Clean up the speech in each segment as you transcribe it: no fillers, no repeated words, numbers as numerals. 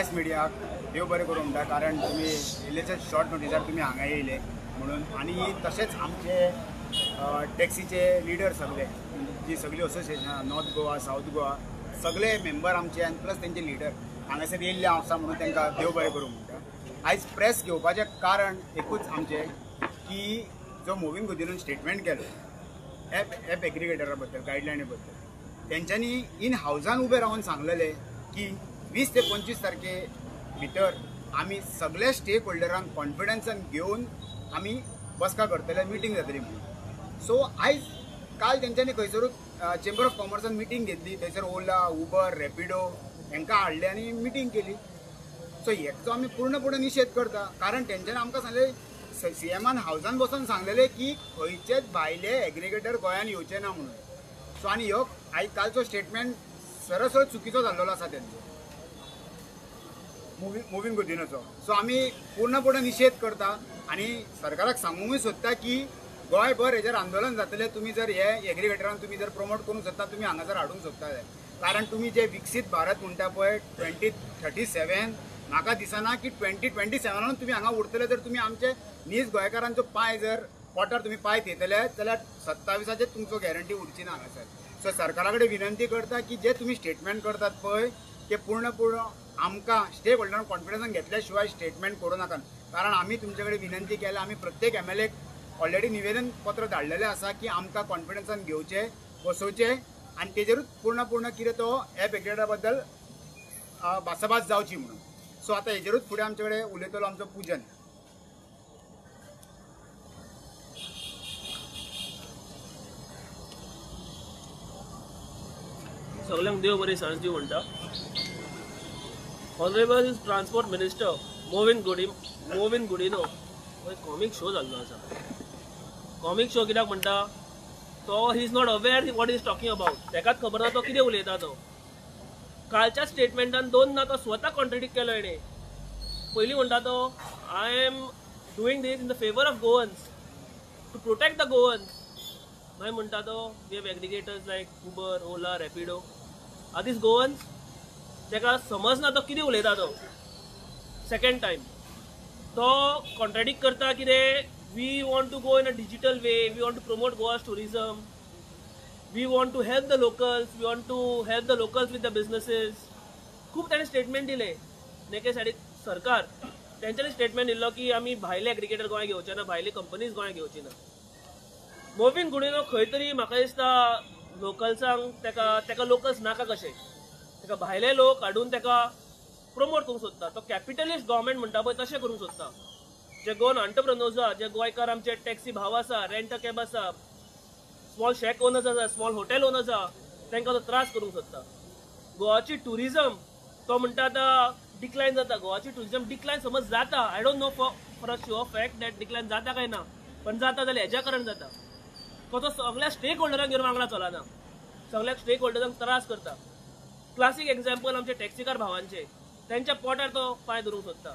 Press मिडियाक देव बरें करूं म्हणटा, कारण तुमी इल्लेशे शॉर्ट नोटिसार तुमी हांगा येयले म्हणून. आनी तशेंच आमचे टॅक्सीचे लिडर सगळे, जी सगळी असोसिएशनां नॉर्थ गोवा, सावथ गोवा, सगळे मेंबर आमचे आनी प्लस तेंचे लिडर हांगासर येयल्ले आसा म्हणून तांकां देव बरें करूं म्हणटा. आयज प्रेस घेवपाचें कारण एकूच आमचें की जो मोविन गुदिन्होन स्टेटमेंट केलो एप एग्रिगेटरा बद्दल, गायडलायनी बद्दल, तेंच्यांनी इन हावजान उबे रावन सांगलेले की 20 ते 25 तारखे भितर आमी सगळे स्टेक होल्डरांक कॉन्फिडन्सान घेवन आमी बसका करतले, मिटींग जातली म्हणून. सो आयज काल तेंच्यांनी खंयसरूच चेंबर ऑफ कॉमर्सान मिटींग घेतली, थंयसर ओला, उबर, रॅपिडो हेंकां हाडले आनी मिटींग केली. सो हेचो आमी पूर्णपणे निशेध करता, कारण तेंच्यांनी आमकां सांगलें, सीएमान हावजान बसून सांगलेलें की खंयचेच भायले एग्रिगेटर गोंयान येवचे ना म्हणून. सो आनी ह्यो आयज कालचो स्टेटमेंट सरसर चुकीचो जाल्लो आसा तेंचो, मोविन गुदिन्होचो. सो आमी पूर्णपणे निशेध करता आनी सरकाराक सांगूंकूय सोदता की गोंयभर हेजेर आंदोलन जातलें. तुमी जर हे एग्रिगेटरान तुमी जर प्रमोट करूंक सोदता, तुमी हांगासर हाडूंक सोदता जाल्यार, कारण तुमी जे विकसीत भारत म्हणटा पळय 2037, म्हाका दिसना की 2027 तुमी हांगा उरतले. जर तुमी आमचे नीज गोंयकारांचो पांय जर पोटार तुमी पांय थेयतले जाल्यार 27 तुमचो गॅरंटी उरची ना हांगासर. सो सरकारा कडेन विनंती करता की जे तुमी स्टेटमेंट करतात पळय ते पूर्ण पूर्ण आमकां स्टेक होल्डरांक कॉन्फिडन्सान घेतल्या शिवाय स्टेटमेंट करूं नाकात. कारण आमी तुमचे कडेन विनंती केल्या, आमी प्रत्येक MLA already निवेदन पत्र धाडलेलें आसा की आमकां कॉन्फिडन्सान घेवचें, बसोवचें आनी तेजेरूच पूर्ण पूर्ण कितें तो एप एग्रिगेटरा बद्दल भासाभास जावची म्हणून. सो आतां हेजेरूच फुडें आमचे कडेन उलयतलो आमचो पूजन. सगळ्यांक देव बरी सांज दिवं म्हणटा. Honourable transport minister Mauvin Godinho हो एक कॉमीक शो जाल्लो आसा. कॉमीक शो कित्याक म्हणटा, तो he is not aware what is talking about. तेकाच खबर ना तो कितें उलयता तो. कालच्या स्टेटमेंटान दोन ना तो स्वता कॉन्ट्रडिक्ट केलो हेणें. पयलीं म्हणटा तो I am doing this in the favour of Goans, to protect the Goans. मागीर म्हणटा तो we have aggregators like Uber, Ola, Rapido, are these Goans? तेका समजना तो कितें उलयता तो. सेकेंड टायम तो कॉन्ट्रडिक्ट करता कितें, we want to go in a digital way, we want to promote Goa's tourism, we want to help the locals, we want to help the locals with the businesses. खूब ताणें statement दिले. नेके सायडीक सरकार तेंच्यांनी statement दिल्लो की आमी भायले एग्रिगेटर गोंय घेवचे ना, भायले कंपनीज गोंय घेवची ना. मोविन गुदिन्हो खंय तरी म्हाका दिसता लोकल्सांक तेका लोकल्स नाका कशे, तेका भायले लोक हाडून तेका प्रमोट करूंक सोदता. तो कॅपिटलिस्ट गव्हर्मेंट म्हणटा पळय तशें करूंक सोदता. जे गोवन एंटरप्रेन्योर्स आसा, जे गोंयकार आमचे टॅक्सी भाव आसा, रेंट अ कॅब आसा, स्मॉल शॅक ओनर्स आसा, स्मॉल हॉटेल ओनर्स आसा, तांकां तो त्रास करूंक सोदता. गोवाची ट्युरिजम तो म्हणटा आतां डिक्लायन जाता. गोवाची ट्युरिजम डिक्लायन समज जाता, I don't know for a sure fact that decline जाता काय ना, पण जाता जाल्यार हेज्या कारण जाता. तो सगळ्या स्टेक होल्डरांक घेवन वांगडा चलना, सगळ्या स्टेक होल्डरांक त्रास करता. क्लासीक एग्जाम्पल आमचे टॅक्सीकार भावांचे, तेंच्या पोटार तो पांय धरूंक सोदता.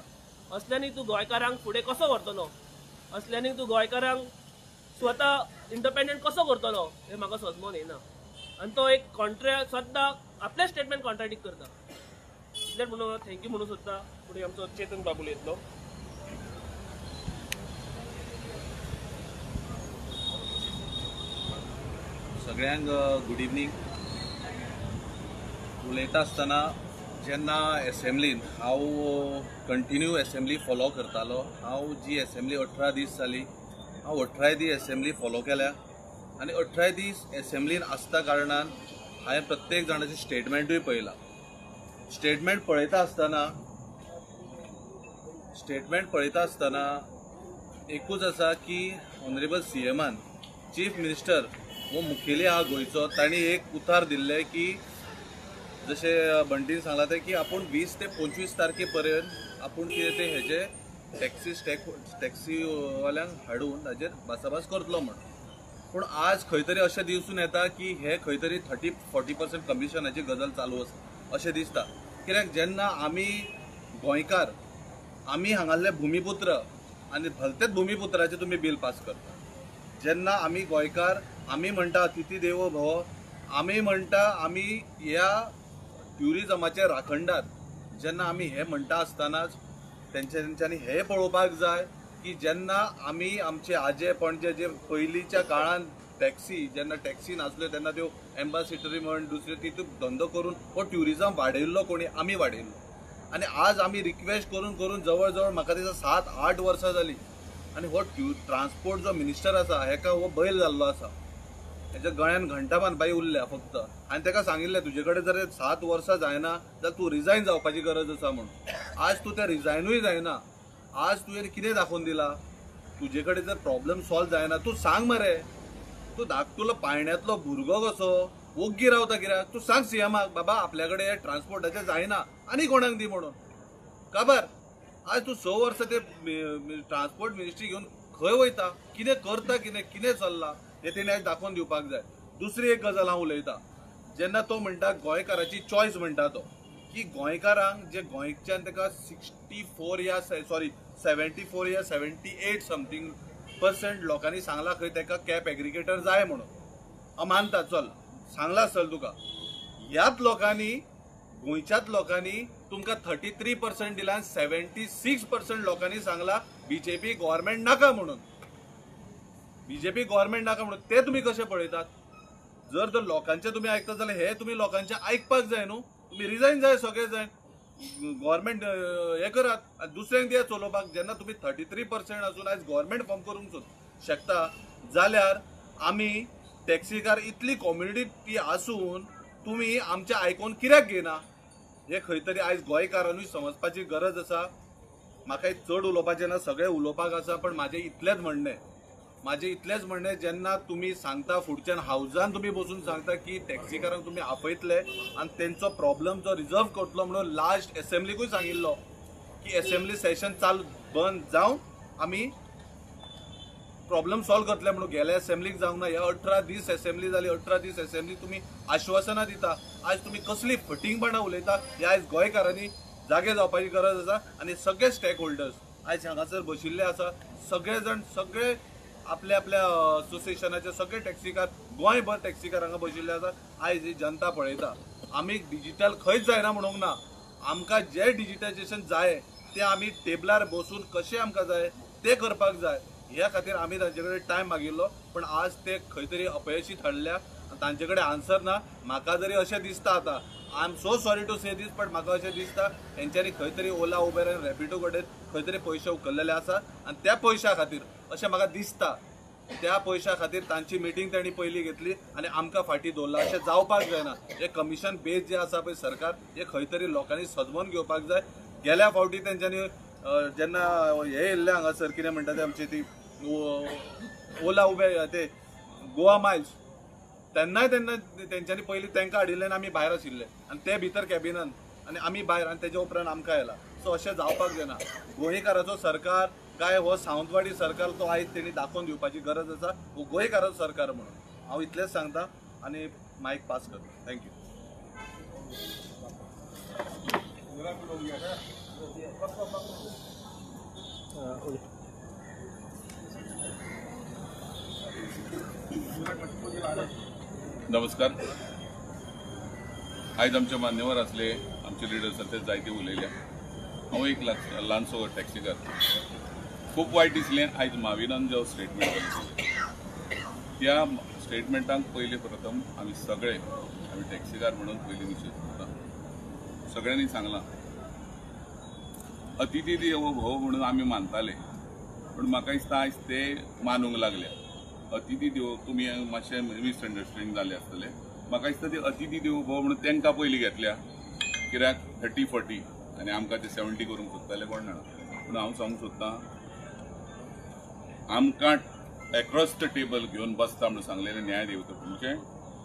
असल्यांनी तूं गोंयकारांक फुडें कसो व्हरतलो, असल्यांनी तूं गोंयकारांक स्वता इंडिपेंडंट कसो करतलो हें म्हाका समजून येना. आनी तो एक स्वता आपलें स्टेटमेंट कॉन्ट्राडिक्ट करता. इतलें म्हणून thank you म्हणूंक सोदता. फुडें आमचो चेतन बाबू उलयतलो. सगळ्यांक गुड इवनींग. उलयता आसतना जेन्ना एसेंब्लीन हांव कंटिन्यू एसेंब्ली फॉलो करतालो, हांव जी एसेंब्ली 18 दीस जाली, हांव 18 दीस एसेंब्ली फॉलो केल्या आनी 18 दीस एसेंब्लीन आसता कारणान हांवें प्रत्येक जाणाचें स्टेटमेंटूय पळयलां. स्टेटमेंट पळयता आसतना एकूच आसा की ऑनरेबल CMान, चीफ मिनिस्टर हो मुखेली आहा गोंयचो, तांणी एक उतार दिल्लें की जशें बंटीन सांगलां तें की आपूण 20 ते 25 तारखे पर्यंत आपूण कितें तें हेजे टॅक्सीवाल्यांक हाडून ताजेर भासाभास करतलो म्हण. पूण आज खंय तरी अशें दिसून येता की हे खंय तरी 30-40% कमिशनाची गजाल चालू आसा अशें दिसता. कित्याक जेन्ना आमी गोंयकार, आमी हांगासले भुमीपुत्र आनी भलतेच भुमीपुत्राचें तुमी बील पास करता. जेन्ना आमी गोंयकार आमी म्हणटा अतिथी देवो भव, आमी म्हणटा आमी ह्या ट्युरिजमाचे राखणदार. जेन्ना आमी हे म्हणटा आसतनाच तेंच्यांनी हे पळोवपाक जाय की जेन्ना आमी आमचे आजे पणजे जे पयलींच्या काळान टॅक्सी, जेन्ना टॅक्सी नासल्यो तेन्ना त्यो एम्बासिडरी म्हण दुसरे तितून धंदो करून हो ट्युरिजम वाडयल्लो कोणी, आमी वाडयल्लो. आनी आज आमी रिक्वेस्ट करून करून जवळ जवळ म्हाका दिसता 7-8 वर्सां जाली आनी हो ट्रान्सपोर्ट जो मिनिस्टर आसा हेका हो बैल जाल्लो आसा, हेच्या गळ्यान घंटा बांदपाची उरल्या फक्त. आनी तेका सांगिल्लें तुजे कडेन जर 7 वर्सां जायना जाल्यार तूं रिजायन जावपाची गरज आसा म्हणून. आज तूं तें रिजायनूय जायना. आज तुवें कितें दाखोवन दिलां? तुजे कडेन जर प्रॉब्लम सॉल्व जायना तूं सांग मरे, तूं धाकटुलो पायण्यांतलो भुरगो कसो ओग्गी रावता कित्याक? तूं सांग सीएमाक बाबा आपल्या कडेन ट्रान्सपोर्टाचें जायना आनी कोणाक दी म्हणून. काबर आज तूं 6 वर्सां ते ट्रान्सपोर्ट मिनिस्ट्री घेवन खंय वयता, कितें करता, कितें कितें चल्लां हें तेणी आयज दाखोवन दिवपाक जाय. दुसरी एक गजाल हांव उलयतां, जेन्ना तो म्हणटा गोंयकाराची चॉयस म्हणटा तो, की गोंयकारांक जे गोंयच्यान ताका 64 या सॉरी 74 या 78 समथींग पर्संट लोकांनी सांगला खंय ताका कॅब एग्रीगेटर जाय म्हणून. हांव मानता, चल सांगला आसतलें तुका. ह्याच लोकांनी, गोंयच्याच लोकांनी तुमकां 33% दिला, 76% लोकांनी सांगला बीजेपी गव्हर्मेंट नाका म्हणून. बीजेपी गव्हर्मेंट नाका म्हणून ते तुमी कशें पळयतात? जर तर लोकांचे तुमी आयकता जाल्यार हे तुमी लोकांचे आयकपाक जाय न्हू. तुमी रिजायन जाय, सगळे जाय, गव्हर्मेंट हे करात आनी दुसऱ्यांक दिया चलोवपाक. जेन्ना तुमी 33% आसून आयज गव्हर्मेंट फॉर्म करूंक शकता जाल्यार आमी टॅक्सीकार इतली कम्युनिटी आसून तुमी आमचें आयकून कित्याक घेयना? हे खंय तरी आयज गोंयकारानूय समजपाची गरज आसा. म्हाका चड उलोवपाचें ना, सगळें उलोवपाक आसा, पण म्हाजें इतलेंच म्हणणें, म्हाजें इतलेंच म्हणणें, जेन्ना तुमी सांगता फुडच्यान हावजान तुमी बसून सांगता की टॅक्सीकारांक तुमी आपयतले आनी तेंचो प्रॉब्लम जो रिजर्व करतलो म्हणून लास्ट एसेंब्लीकूय सांगिल्लो की एसेंब्ली सेशन चालू बंद जावन आमी प्रॉब्लम सॉल्व करतले म्हणून. गेल्या एसेंब्लीक जावंक ना. ह्या 18 दीस एसेंब्ली जाली, 18 दीस एसेंब्ली तुमी आश्वासनां दिता, आयज तुमी कसली फटींगपणां उलयता हे आयज गोंयकारांनी जागे जावपाची गरज आसा. आनी सगळे स्टेक होल्डर्स आयज हांगासर बशिल्ले आसा, सगळे जाण, सगळे आपल्या आपल्या असोसिएशनाचे सगळे टॅक्सीकार, गोंयभर टॅक्सीकार हांगा बशिल्ले आसा. आयज ही जनता पळयता. आमी डिजिटल खंयच जायना म्हणूंक ना, आमकां जें डिजिटायजेशन जाय तें आमी टेबलार बसून कशें आमकां जाय तें करपाक जाय. ह्या खातीर आमी तांचे कडेन टायम मागिल्लो, पण आज ते खंय तरी अपयशी ठरल्या, तांचे कडेन आन्सर ना. म्हाका जरी अशें दिसता आतां, I am so sorry to say this, but म्हाका अशें दिसता हेंच्यांनी खंय तरी ओला, उबेर आनी रॅपिडो कडेन खंय तरी पयशे उखल्लेले आसा आनी त्या पयशां खातीर अशें म्हाका दिसता, त्या पयशां खातीर तांची मिटींग तांणी पयलीं घेतली आनी आमकां फाटीं दवरलां. अशें जावपाक जायना. हे कमिशन बेज जे आसा पळय सरकार, हे खंय तरी लोकांनी सजमोवन घेवपाक जाय. गेल्या फावटी तेंच्यांनी जेन्ना हे येयल्ले हांगासर कितें म्हणटा ते आमची ती ओला, उबेर, ते गोवा मायल्स, तेन्नाय तेन्ना तेंच्यांनी पयलीं तांकां हाडिल्ले आनी आमी भायर आशिल्ले आनी ते भितर कॅबिनान आनी आमी भायर, आनी तेच्या उपरांत आमकां आयला. सो अशें जावपाक जायना. गोंयकाराचो सरकार काय हो सावंतवाडी सरकार तो आयज तेणी दाखोवन दिवपाची गरज आसा, हो गोंयकाराचो सरकार म्हणून. हांव इतलेंच सांगता आनी मायक पास करता. Thank you. नमस्कार. आयज आमचे मान्यवर आसले, आमचे लिडर्स आसले, जायते उलयले. हांव एक ल्हानसो टॅक्सीकार. खूब वायट दिसलें आयज माविनान जो स्टेटमेंट दिलें त्या स्टेटमेंटाक पयले प्रथम आमी सगळे, आमी टॅक्सीकार म्हणून पयलीं निशेध करता. सगळ्यांनी सांगलां अतिथी देवो भव म्हणून आमी मानताले, पूण म्हाका दिसता आयज ते मानूंक लागले. अतिथी देवो, तुमी मातशें मिसअंडरस्टँड जाले आसतले. म्हाका दिसता ते अतिथी देवो भव म्हणून तांकां पयलीं घेतल्या, कित्याक 30-40 आनी आमकां ते 70 करूंक सोदताले, कोण जाणा. पूण हांव सांगूंक सोदतां, आमकां एक्रॉस the table घेवन बसता म्हणून सांगलेलें न्यायदेवता म्हणजे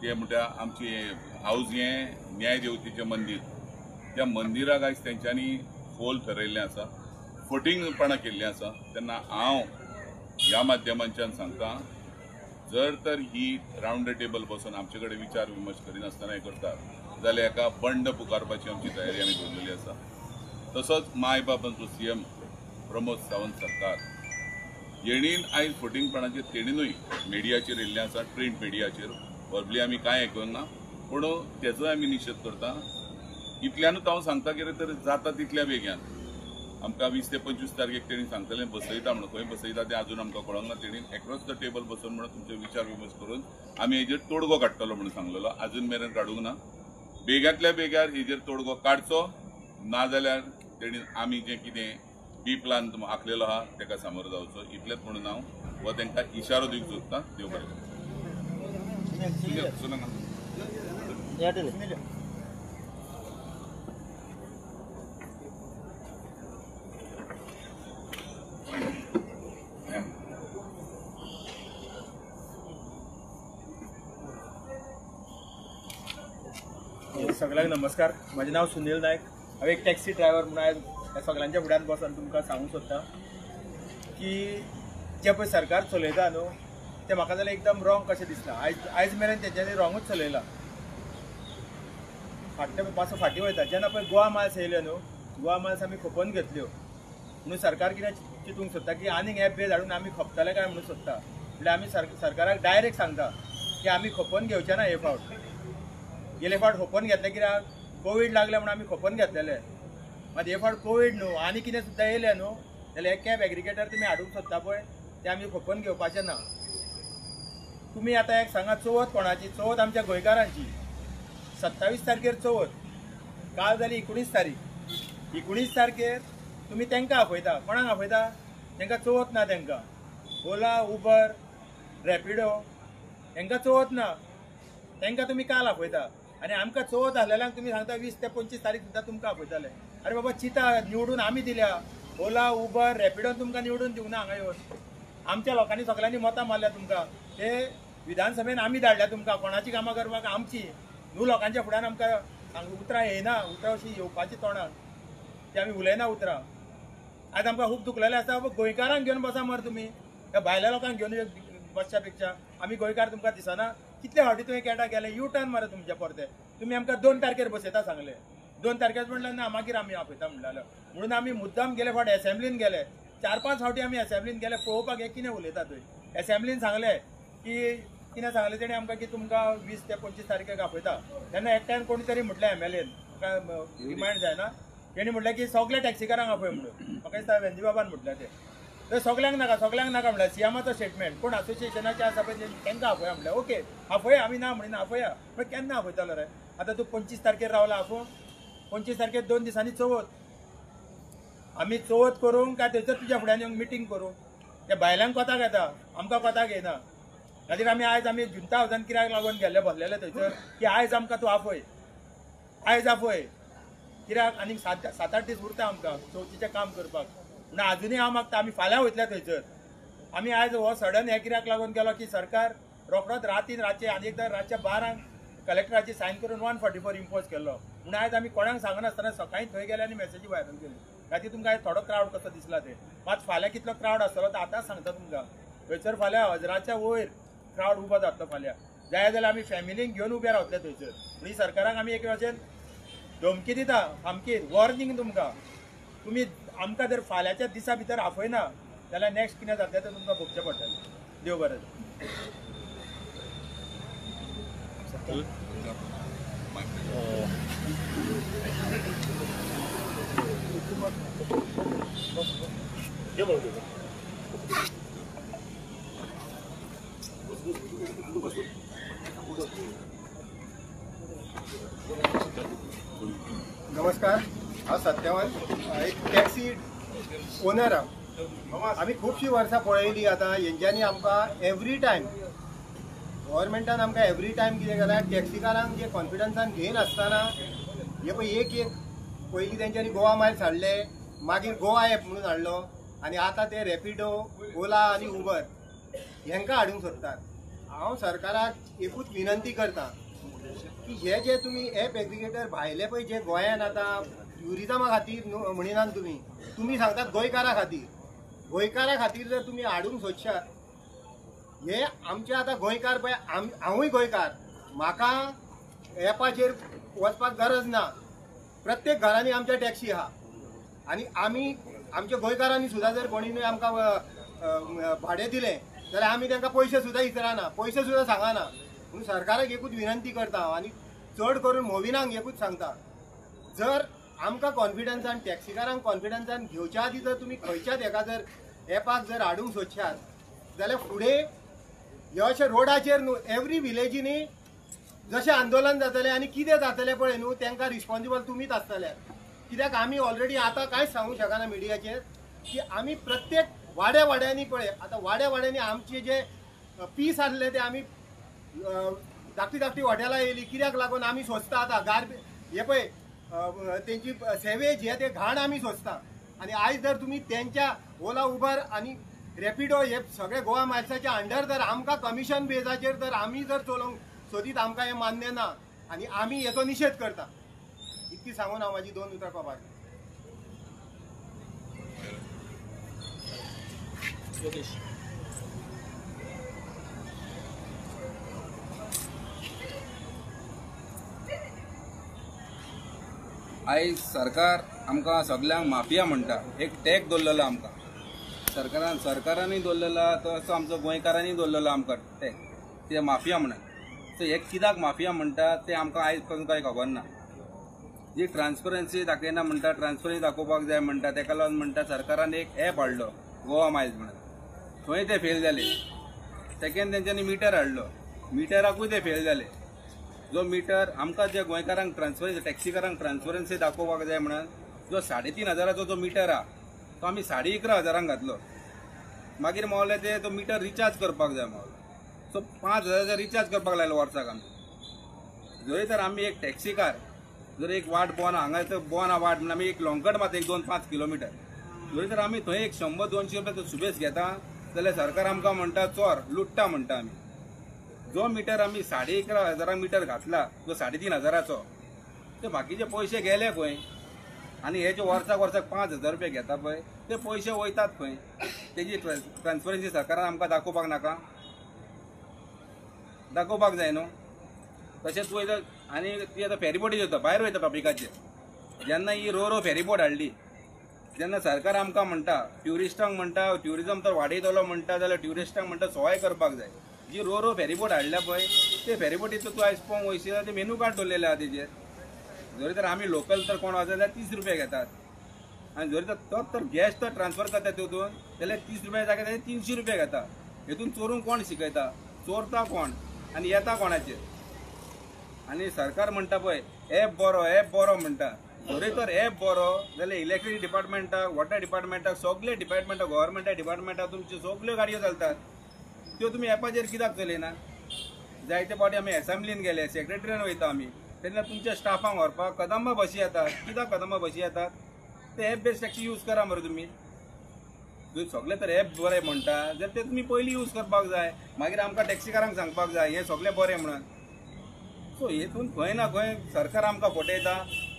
ते म्हणटा आमची हावज हें न्यायदेवतेचें मंदीर, त्या मंदिराक आयज तेंच्यांनी फोल थरयल्लें आसा, फटींगपणां केल्लीं आसा. तेन्ना हांव ह्या माध्यमांच्यान सांगता, जर तर ही रावंड the table बसून आमचे कडेन विचार विमर्श करिनासतना हें करतात जाल्यार हेका बंड पुकारपाची आमची तयारी आमी दवरलेली आसा. तसोच माय बाबांचो सीएम प्रमोद सावंत सरकार येणीन आयज फटींगपणाचेर तेणीनूय मिडियाचेर येयल्लें आसा, प्रिंट मिडियाचेर वर्बली आमी कांय आयकूंक ना, पूण तेजोय आमी निशेध करता. इतल्यानूच हांव सांगता कितें तर जाता तितल्या बेग्यान आमकां 20 ते 25 तारखेक तेणी सांगतलें बसयता म्हणून, खंय बसयता तें अजून आमकां कळोंक ना. तेणी एक्रॉस the table बसून म्हणून तुमचे विचार विमर्श करून आमी हेजेर तोडगो काडटलो म्हणून सांगलेलो, अजून मेरेन काडूंक ना. बेग्यांतल्या बेग्यार हेजेर तोडगो काडचो, नाजाल्यार तेणी आमी जें कितें बी प्लान आखलेलो आहा तेका सामोरो जावचो, इतलेंच म्हणून हांव हो तांकां इशारो दिवंक सोदता. देव बरें करूं. सगळ्यांक नमस्कार. म्हजें नांव सुनील नायक. हांव एक टॅक्सी ड्रायव्हर म्हणून आयज ह्या सगळ्यांच्या फुड्यान बसून तुमकां सांगूंक सोदता की जें पळय सरकार चलयता न्हू तें म्हाका जाल्यार एकदम रॉंग कशें दिसता. आयज मेरेन तेंच्यांनी रॉंगूच चलयला. फाटले मातसो फाटीं वयता जेन्ना पळय गोवा माल्स येयल्यो न्हू, गोवा माल्स आमी खपोवन घेतल्यो म्हणून सरकार कितें चिंतूंक सोदता की आनीक एप बेज हाडून आमी खपतले काय म्हणून सोदता. म्हणल्यार आमी सरकाराक डायरेक्ट सांगता की आमी खपोवन घेवचे ना हे फावट. गेले फावट खपोवन घेतले कित्याक कोवीड लागले म्हणून आमी खपोवन घेतलेले, मात हे फावट कोवीड न्हू आनी कितें सुद्दां येयलें न्हू जाल्यार हे कॅब एग्रिगेटर तुमी हाडूंक सोदता पळय ते आमी खपोवन घेवपाचें ना. तुमी आतां एक सांगा, चवथ कोणाची? चवथ आमच्या गोंयकारांची. 27 तारखेर चवथ, काल जाली 19 तारीख. 19 तारखेर तुमी तांकां आपयता. कोणाक आपयता? तांकां चवथ ना. तांकां ओला, उबर, रॅपिडो हांकां चवथ ना, तांकां तुमी काल आपयता. आनी आमकां चवथ आसलेल्यांक तुमी सांगता 20 ते 25 तारीख सुद्दां तुमकां आपयताले. अरे बाबा चिंता, निवडून आमी दिल्या. ओला, उबर, रॅपिडोन तुमकां निवडून दिवंक ना हांगा येवन. आमच्या लोकांनी सगळ्यांनी मतां मारल्या तुमकां, ते विधानसभेन आमी धाडल्या तुमकां. कोणाची कामां करपाक? आमची न्हू. लोकांच्या फुड्यान आमकां सांग उतरां येयना, उतरां अशीं येवपाची तोंडान ती आमी उलयना उतरां. आयज आमकां खूब दुखलेलें आसा. गोंयकारांक घेवन बसा मरे तुमी, त्या भायल्या लोकांक घेवन बसच्या पेक्षा. आमी गोंयकार तुमकां दिसना. कितले फावटी तुवें केटा गेले, यू टर्न मारा तुमच्या परते. तुमी आमकां 2 तारखेर बसयता सांगलें, 2 तारखेर म्हणल्यार ना मागीर आमी आपयता म्हणलें. म्हणून आमी मुद्दाम गेले फावट एसेंब्लीन गेले, 4-5 फावटी आमी एसेंब्लीन गेले पळोवपाक हें कितें उलयता थंय. एसेंब्लीन सांगलें की कितें सांगलें तेणें आमकां की तुमकां 20 ते 25 तारखेक आपयता. तेन्ना एकट्यान कोणी तरी म्हटलें एमएलएन, म्हाका रिमायंड जायना, तेणी म्हटलें की सगळे टॅक्सीकारांक आपय म्हणून. म्हाका दिसता वेंजी बाबान म्हटलें तें. तर सगळ्यांक नाका, सगळ्यांक नाका म्हणल्यार सीएमाचो स्टेटमेंट, कोण असोसिएशनाचे आसा पळय तांकां आपया म्हणल्यार ओके आपया, आमी ना म्हणिना आपया. पण केन्ना आपयतालो रे? आतां तूं 25 तारखेर रावला आपोवंक, 25 तारखेर 2 दिसांनी चवथ. आमी चवथ करूंक काय थंयसर तुज्या फुड्यान येवन मिटींग करूंक? त्या बायलांक कोताक येता, आमकां कोताक येना. खातीर आमी आयज आमी जुंता हावजान कित्याक लागून गेल्ले बसलेले थंयसर की आयज आमकां तूं आपय, आयज आपय. कित्याक आनीक 7-8 दीस उरता आमकां चवथीचें काम करपाक. म्हणून आजुनूय हांव मागता आमी फाल्यां वयतले थंयसर. आमी आयज हो सडन हे कित्याक लागून गेलो की सरकार रोखडोच रातीन रातचे आनी एकदां रातच्या 12 कलेक्टराची सायन करून 144 इम्पोज केल्लो. म्हणून आयज आमी कोणाक सांगनासतना सकाळीं थंय गेले आनी मॅसेजी व्हायरल केली. खातीर तुमकां आयज थोडो क्रावड कसो दिसला ते. मात फाल्यां कितलो क्रावड आसतलो तो आतांच सांगता तुमकां. थंयसर फाल्यां 1000च्या वयर क्रावड उबो जातलो फाल्यां. जाय जाल्यार आमी फॅमिलीक घेवन उबे रावतले थंयसर. म्हणून सरकाराक आमी एक भाशेन धमकी दिता, सामकी वॉर्निंग तुमकां, तुमी आमकां जर फाल्यांच्या दिसा भितर आपयना जाल्यार नेक्स्ट कितें जातलें तें तुमकां भोगचें पडटलें. देव बरें. नमस्कार, हांव सत्यवान, एक टॅक्सी ओनर हांव. आमी खुबशीं वर्सां पळयली आतां हेंच्यांनी आमकां एवरी टायम गव्हर्मेंटान आमकां एवरी टायम कितें केलां, टॅक्सीकारांक जे कॉन्फिडन्सान घेयनासतना हे पळय एक एक पयलीं तेंच्यांनी गोवा मायल्स हाडले, मागीर गोवा एप म्हणून हाडलो आनी आतां ते रॅपिडो, ओला आनी उबर हेंकां हाडूंक सोदतात. हांव सरकाराक एकूच विनंती करता की हे जे तुमी एप एग्रिगेटर भायले पळय जे गोंयान आतां ट्युरिजमा खातीर म्हणिनात तुमी, तुमी सांगतात गोंयकारा खातीर. गोंयकारा खातीर जर तुमी हाडूंक सोदशात, हे आमचे आतां गोंयकार पळय, हांवूय गोंयकार, म्हाका एपाचेर वचपाक गरज ना. प्रत्येक घरांनी आमच्या टॅक्सी आहा आनी आमी आमच्या गोंयकारांनी सुद्दां जर कोणीनूय आमकां भाडें दिलें जाल्यार आमी तांकां पयशे सुद्दां विचारना, पयशे सुद्दां सांगना. म्हणून सरकाराक एकूच विनंती करता हांव आनी चड करून मोविनांक एकूच सांगता, जर आमकां कॉन्फिडन्सान टॅक्सीकारांक कॉन्फिडन्सान घेवच्या आदी जर तुमी खंयच्याच हेका जर एपाक जर हाडूंक सोदशात जाल्यार फुडें हे अशें रोडाचेर न्हू एवरी विलेजींनी जशें आंदोलन जातलें आनी कितें जातलें पळय न्हू तांकां रिस्पॉन्सिबल तुमीच आसतले. कित्याक आमी ऑलरेडी आतां कांयच सांगूंक शकना मिडियाचेर की आमी प्रत्येक वाड्या वाड्यांनी पळय आतां वाड्या वाड्यांनी आमचे जे पीस आसले ते आमी धाकटी धाकटी हॉटेलां येयली. कित्याक लागून आमी सोंसता आतां गार्बे हे पळय तेंची सेवेज हे ते घाण आमी सोंसता. आनी आयज जर तुमी तेंच्या ओला उबर आनी रॅपिडो हे सगळे गोवा मायल्साच्या अंडर जर आमकां कमिशन बेजाचेर जर आमी जर चलोवंक सोदीत आमकां हें मान्य ना आनी आमी हेचो निशेध करता. इतकी सांगून हांव म्हाजी दोन उतरां कबार. आयज सरकार आमकां सगल्यांक माफिया म्हणटा, एक टॅग दवरलेलो आमकां सरकारान, सरकारानूय दवरलेलो तसो आमचो गोंयकारांनी दवरलेलो आमकां टॅग, ते माफिया म्हणून. सो हे कित्याक माफिया म्हणटा ते आमकां आयज पर्यंत कांय खबर ना. जी ट्रान्सपरन्सी दाखयना म्हणटा, ट्रान्सपरन्सी दाखोवपाक जाय म्हणटा, तेका लागून म्हणटा सरकारान एक एप हाडलो गोवा मायल्स म्हणून, थंय ते फेल जाले. सेकेंड तेंच्यांनी मिटर हाडलो, मिटराकूय ते फेल जाले. जो मिटर आमकां ज्या गोंयकारांक ट्रान्सपरन्सी, टॅक्सीकारांक ट्रान्सपरन्सी दाखोवपाक जाय म्हणून जो 3,500 जो मिटर आहा तो आमी 11,500 घातलो. मागीर मावले ते तो मिटर रिचार्ज करपाक जाय मावलो, सो 5,000 रिचार्ज करपाक लागलो वर्साक आमी. जरी तर आमी एक टॅक्सीकार जर एक वाट बोना हांगा तर बोना वाट म्हणून आमी एक लॉंगकट मारता एक 2-5 किलोमिटर, जरी तर आमी थंय एक 100-200 रुपया सुबेस घेता जाल्यार सरकार आमकां म्हणटा चोर लुट्टा म्हणटा. आमी जो मिटर आमी 11,500 मिटर घातला जो 3,500 ते बाकीचे पयशे गेले खंय, आनी हे जे वर्साक वर्साक 5,000 रुपया घेता पळय ते पयशे वयतात खंय. तेजी ट्रान्सपरन्सी सरकारान आमकां दाखोवपाक नाका, दाखोवपाक जाय न्हू. तशेंच वयता आनी ती आतां फेरीबोटीचेर वयता, भायर वयता टॉपिकाचेर. जेन्ना ही रो रो फेरीबोट हाडली जेन्ना सरकार आमकां म्हणटा ट्युरिस्टांक म्हणटा ट्युरिजम तर वाडयतलो म्हणटा जाल्यार ट्युरिस्टांक म्हणटा सवाय करपाक जाय. जी रो रो फेरीबोट हाडल्या पळय ते फेरीबोटीचो तूं आयज पळोवंक वयशी जाल्यार ते मेनू कार्ड दवरलेलें आहा तेजेर. जरी तर आमी लोकल तर कोण वचत जाल्यार 30 रुपया घेतात, आनी जरी तर तोच तर गॅस तर ट्रान्सफर करता तितून जाल्यार 30 रुपया जाग्यार ताजे 300 रुपया घेता. हेतून चोरूंक कोण शिकयता, चोरता कोण आनी येता कोणाचेर. आनी सरकार म्हणटा पळय एप बरो एप बरो म्हणटा, जरी तर एप बरो जाल्यार इलेक्ट्रिसिटी डिपार्टमेंटाक, वॉटर डिपार्टमेंटाक, सगळे डिपार्टमेंटाक, गव्हर्मेंटा डिपार्टमेंटाक तुमच्यो सगल्यो गाडयो चलतात त्यो तुमी एपाचेर कित्याक चलयना. जायते फावटी आमी एसेंब्लीन गेले, सेक्रेटरीन वयता आमी, तेन्ना तुमच्या स्टाफांक व्हरपाक कदंबा बशी येतात. कित्याक कदंबा बशी येतात? ते एप बेस्ड टॅक्सी यूज करा मरे तुमी. सगळे तर एप बरें म्हणटा जाल्यार ते तुमी पयलीं यूज करपाक जाय, मागीर आमकां टॅक्सीकारांक सांगपाक जाय हें सगळें बरें म्हणून. सो हेतून खंय ना खंय सरकार आमकां फटयता.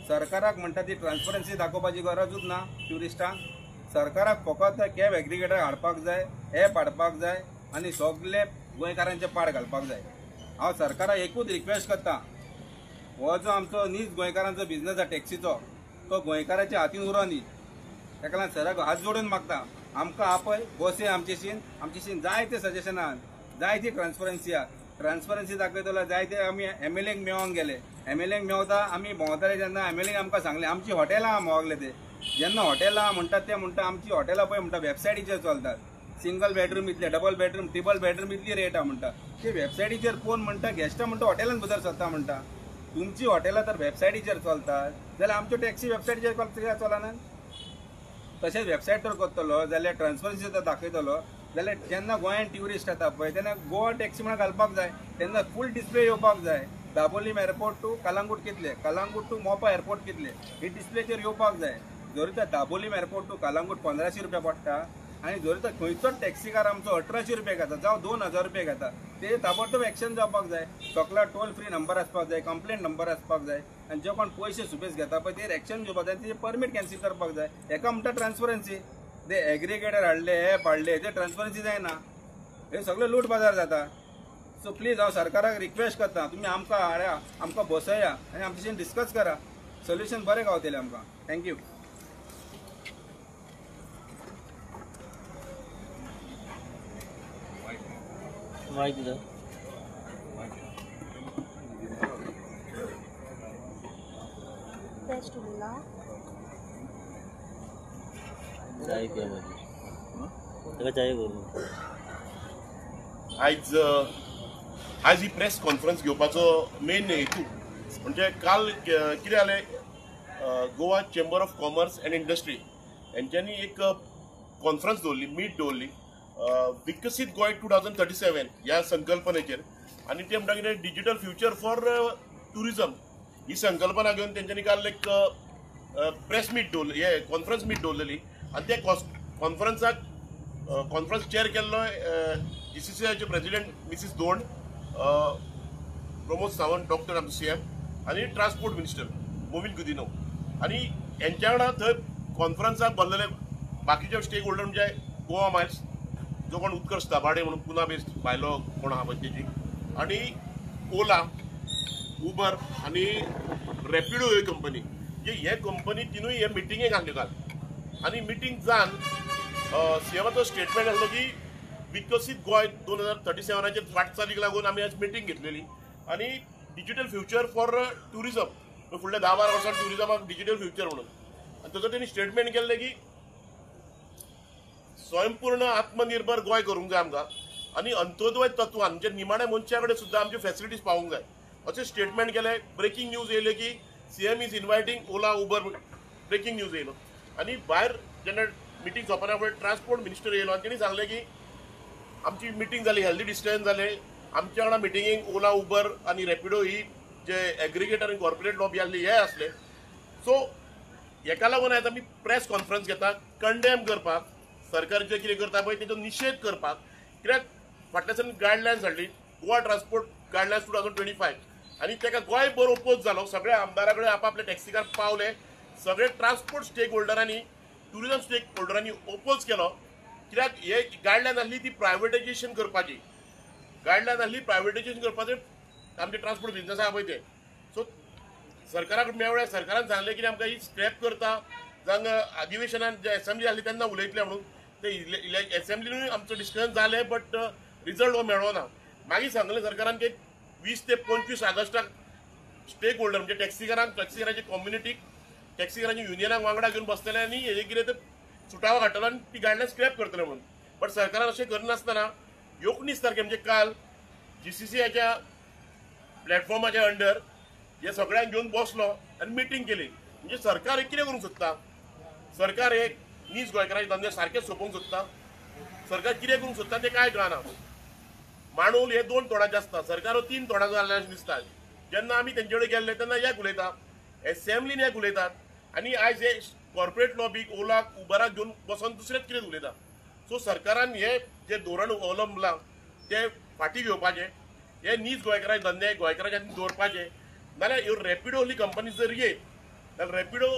सरकाराक म्हणटा ती ट्रान्सपरन्सी दाखोवपाची गरजूच ना ट्युरिस्टांक. सरकाराक फकत कॅब एग्रीगेटर हाडपाक जाय, एप हाडपाक जाय आनी सगळे गोंयकारांचे पाड घालपाक जाय. हांव सरकाराक एकूच रिक्वेस्ट करता, हो जो आमचो नीज गोंयकारांचो बिजनस आसा टॅक्सीचो तो गोंयकाराच्या हातीन उरो न्ही. ताका लागून सराक हात जोडून मागता आमकां आपय बसय आमचेशीन, आमचेशीन जायते सजेशनां, जायती ट्रान्सपरन्सी आहा. ट्रान्सपरन्सी दाखयतलो जायते आमी एमएलएक मेळोंक गेले, एमएलएक मेवता आमी भोंवताले जेन्ना एमएलएक आमकां सांगलें आमची हॉटेलां मोगले ते, जेन्ना हॉटेलां म्हणटात ते म्हणटा आमची हॉटेलां पळय म्हणटा वेबसायटीचेर चलतात, सिंगल बेडरूम इतले, डबल बेडरूम, ट्रिपल बेडरूम इतली रेट आहा म्हणटा. ते वेबसायटीचेर पळोवन म्हणटा गेस्टां म्हणटा हॉटेलान भितर सरता म्हणटा. तुमची हॉटेलां तर वेबसायटीचेर चलतात जाल्यार आमच्यो टॅक्सी वेबसायटीचेर कित्याक चलना. तशेंच वेबसायट तर करतलो जाल्यार ट्रान्सपरन्सी तर दाखयतलो जाल्यार जेन्ना गोंयांत ट्युरिस्ट येता पळय तेन्ना गोवा टॅक्सी म्हणून घालपाक जाय, तेन्ना फूल डिस्प्ले येवपाक जाय. दाबोलीम एअरपोर्ट टू कलांगूट कितले, कलांगूट टू मोपा एअरपोर्ट कितले, ही डिस्प्लेचेर येवपाक जाय. जरी तर दाबोलीम एअरपोर्ट टू कलांगूट 1,500 रुपया पडटा आनी जरी तर खंयचोच टॅक्सीकार आमचो 1,800 रुपया घेता जावं 2,000 रुपया घेता, ते ताबडतोब एक्शन जावपाक जाय. सगळो टोल फ्री नंबर आसपाक जाय, कंप्लेंट नंबर आसपाक जाय आनी जे कोण पयशे सुबेस घेता पळय तेजेर एक्शन घेवपाक जाय, तेजे परमीट कॅन्सील करपाक जाय. हेका म्हणटा ट्रान्सपरन्सी. ते एग्रीगेटर हाडले, एप हाडले, ते ट्रान्सपरन्सी जायना, हे सगळे लूट बाजार जाता. सो प्लीज हांव सरकाराक रिक्वेस्ट करता तुमी आमकां हाडा, आमकां बसया आनी आमच्याशीन डिस्कस करा, सोल्युशन बरें गावतलें आमकां. Thank you. बेस्ट उलयला. आयज आयज ही प्रेस कॉन्फरन्स घेवपाचो मेन हेतू म्हणजे काल कितें जालें, Goa chamber of commerce and industry हेंच्यांनी एक कॉन्फरन्स दवरली, मीट दवरली विकसीत गोंय 2037 ह्या संकल्पनेचेर. आनी ते म्हणटा कितें डिजिटल फ्युचर फॉर ट्युरिजम ही संकल्पना घेवन तेंच्यांनी काल एक प्रेस मीट दवरली, हे कॉन्फरन्स मीट दवरलेली. आनी त्या कॉन्फरन्साक कॉन्फरन्स चेअर केल्लो GCCIचे प्रेसिडेंट मिसीस धोंड, प्रमोद सावंत डॉक्टर आमचो CM आनी ट्रान्सपोर्ट मिनिस्टर मोविन गुदिन्हो. आनी हेंच्या वांगडा थंय कॉन्फरन्साक बसलेले बाकीचे स्टेक होल्डर म्हणजे गोवा मायल्स जो कोण उत्कर्ष दाभाडे म्हणून पुना बेस्ड भायलो कोण आहा पळय तेजी, आनी ओला, उबर आनी रॅपिडो ह्यो कंपनी, जे हे कंपनी तिनूय हे मिटिंगेक आसल्यो काल. आनी मिटींग जावन CMाचो स्टेटमेंट आसलो की विकसीत गोंय 2037 वाटचालीक लागून आमी आज मिटींग घेतलेली आनी डिजिटल फ्युचर फॉर ट्युरिजम फुडल्या 10-12 वर्सां ट्युरिजमाक डिजिटल फ्युचर म्हणून. आनी ताचो तेणी स्टेटमेंट केल्लें की स्वयंपूर्ण आत्मनिर्भर गोंय करूंक जाय आमकां आनी अंत्योदय तत्वान म्हणजे निमाण्या मनशा कडेन सुद्दां आमच्यो फॅसिलिटीज पावूंक जाय अशें स्टेटमेंट केलें. ब्रेकींग न्यूज येयलें की CM is inviting Ola Uber, breaking news येयलो. आनी भायर जेन्ना मिटींग सोंपना फुडें ट्रान्सपोर्ट मिनिस्टर येयलो आनी तेणी सांगलें की आमची मिटींग जाली, हेल्दी डिस्टन्स जालें, आमच्या वांगडा मिटिंगेक ओला, उबर आनी रॅपिडो ही जे एग्रिगेटर आनी कॉर्पोरेट लॉबी आसली हे आसले. सो हेका लागून आयज आमी प्रेस कॉन्फरन्स घेता कंडेम करपाक सरकार जे कितें करता पळय तेजो निशेध करपाक. कित्याक फाटल्या दिसांनी गायडलायन्स हाडली गोवा ट्रान्सपोर्ट गायडलायन्स 2025 आनी ताका गोंयभर ओपोज जालो. सगळ्या आमदारा कडेन आपआपले टॅक्सीकार पावले, सगळे ट्रान्सपोर्ट स्टेक होल्डरांनी, ट्युरिजम स्टेक होल्डरांनी ओपोज केलो. कित्याक हे गायडलायन आसली ती प्रायवेटायजेशन करपाची, गायडलायन आसली प्रायवेटायजेशन करपाचें आमचे ट्रान्सपोर्ट बिजनस आहा पळय ते. सो सरकाराक मेळ्ळें, सरकारान सांगलें की आमकां ही स्क्रॅप करता जावं अधिवेशनान जे एसेंब्ली आसली तेन्ना उलयतले म्हणून ते एसेंब्लीनूय आमचो डिस्कशन जालें, बट रिजल्ट हो मेळ्ळो ना. मागीर सांगलें सरकारान की 20 ते 25 ऑगस्टाक स्टेक होल्डर म्हणजे टॅक्सीकारांक, टॅक्सीकारांची कम्युनिटीक, टॅक्सीकारांच्या युनियनाक वांगडा घेवन बसतले आनी हेजें कितें तें सुटावो हाडटलो आनी ती गायडलायन स्क्रॅप करतले म्हणून. बट सरकारान अशें करनासतना 19 तारखे म्हणजे काल GCCIच्या प्लॅटफॉर्माच्या अंडर हे सगळ्यांक घेवन बसलो आनी मिटींग केली. म्हणजे सरकार हे कितें करूंक सोदता, सरकार हे नीज गोंयकारांचे धंदे सारके सोंपोवंक सोदता, सरकार कितें करूंक सोदता तें कांय कळना. मांडोल हे 2 तोंडाचे आसता, सरकार 3 तोंडाचो जाल्लें अशें दिसता. जेन्ना आमी तेंचे कडेन गेल्ले तेन्ना एक उलयता, एसेंब्लीन एक उलयतात आनी आयज हे कॉर्पोरेट लॉबीक, ओलाक, उबराक घेवन बसोन दुसरेंच कितें उलयता. सो सरकारान हे जे धोरण अवलंबलां तें फाटीं घेवपाचें, हे नीज गोंयकारांचे धंदे गोंयकारांच्या हातीन दवरपाचे. नाल्यार ह्यो रॅपिडो ही कंपनी जर येत जाल्यार रॅपिडो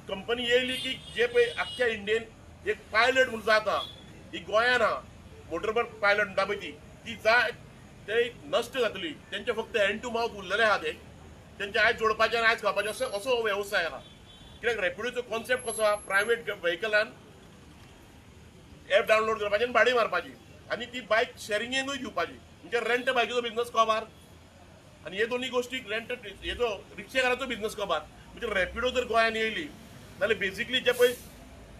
कंपनी येयली की जे पळय आख्ख्या इंडियेन एक पायलट म्हूण जाता, ही गोंयान आहा मोटरबोट पायलट म्हणटा पळय ती, ती जाय ते नश्ट जातली. तेंचे फक्त हँड टू मावथ उरलेले आहा ते, तेंचे आयज जोडपाचें आनी आयज खावपाचें असो असो हो वेवसाय आहा. कित्याक रॅपिडोचो कॉन्सेप्ट कसो आहा, प्रायवेट व्हेकलान एप डावनलोड करपाची आनी भाडी मारपाची आनी ती बायक शॅरिंगेनूय दिवपाची, म्हणजे रेंट बायकीचो बिजनस कबार आनी हे दोनूय गोश्टीक रेंट हेजो रिक्षेकाराचो बिजनस कबार. म्हणजे रॅपिडो जर गोंयान येयली जाल्यार बेजिकली जे पळय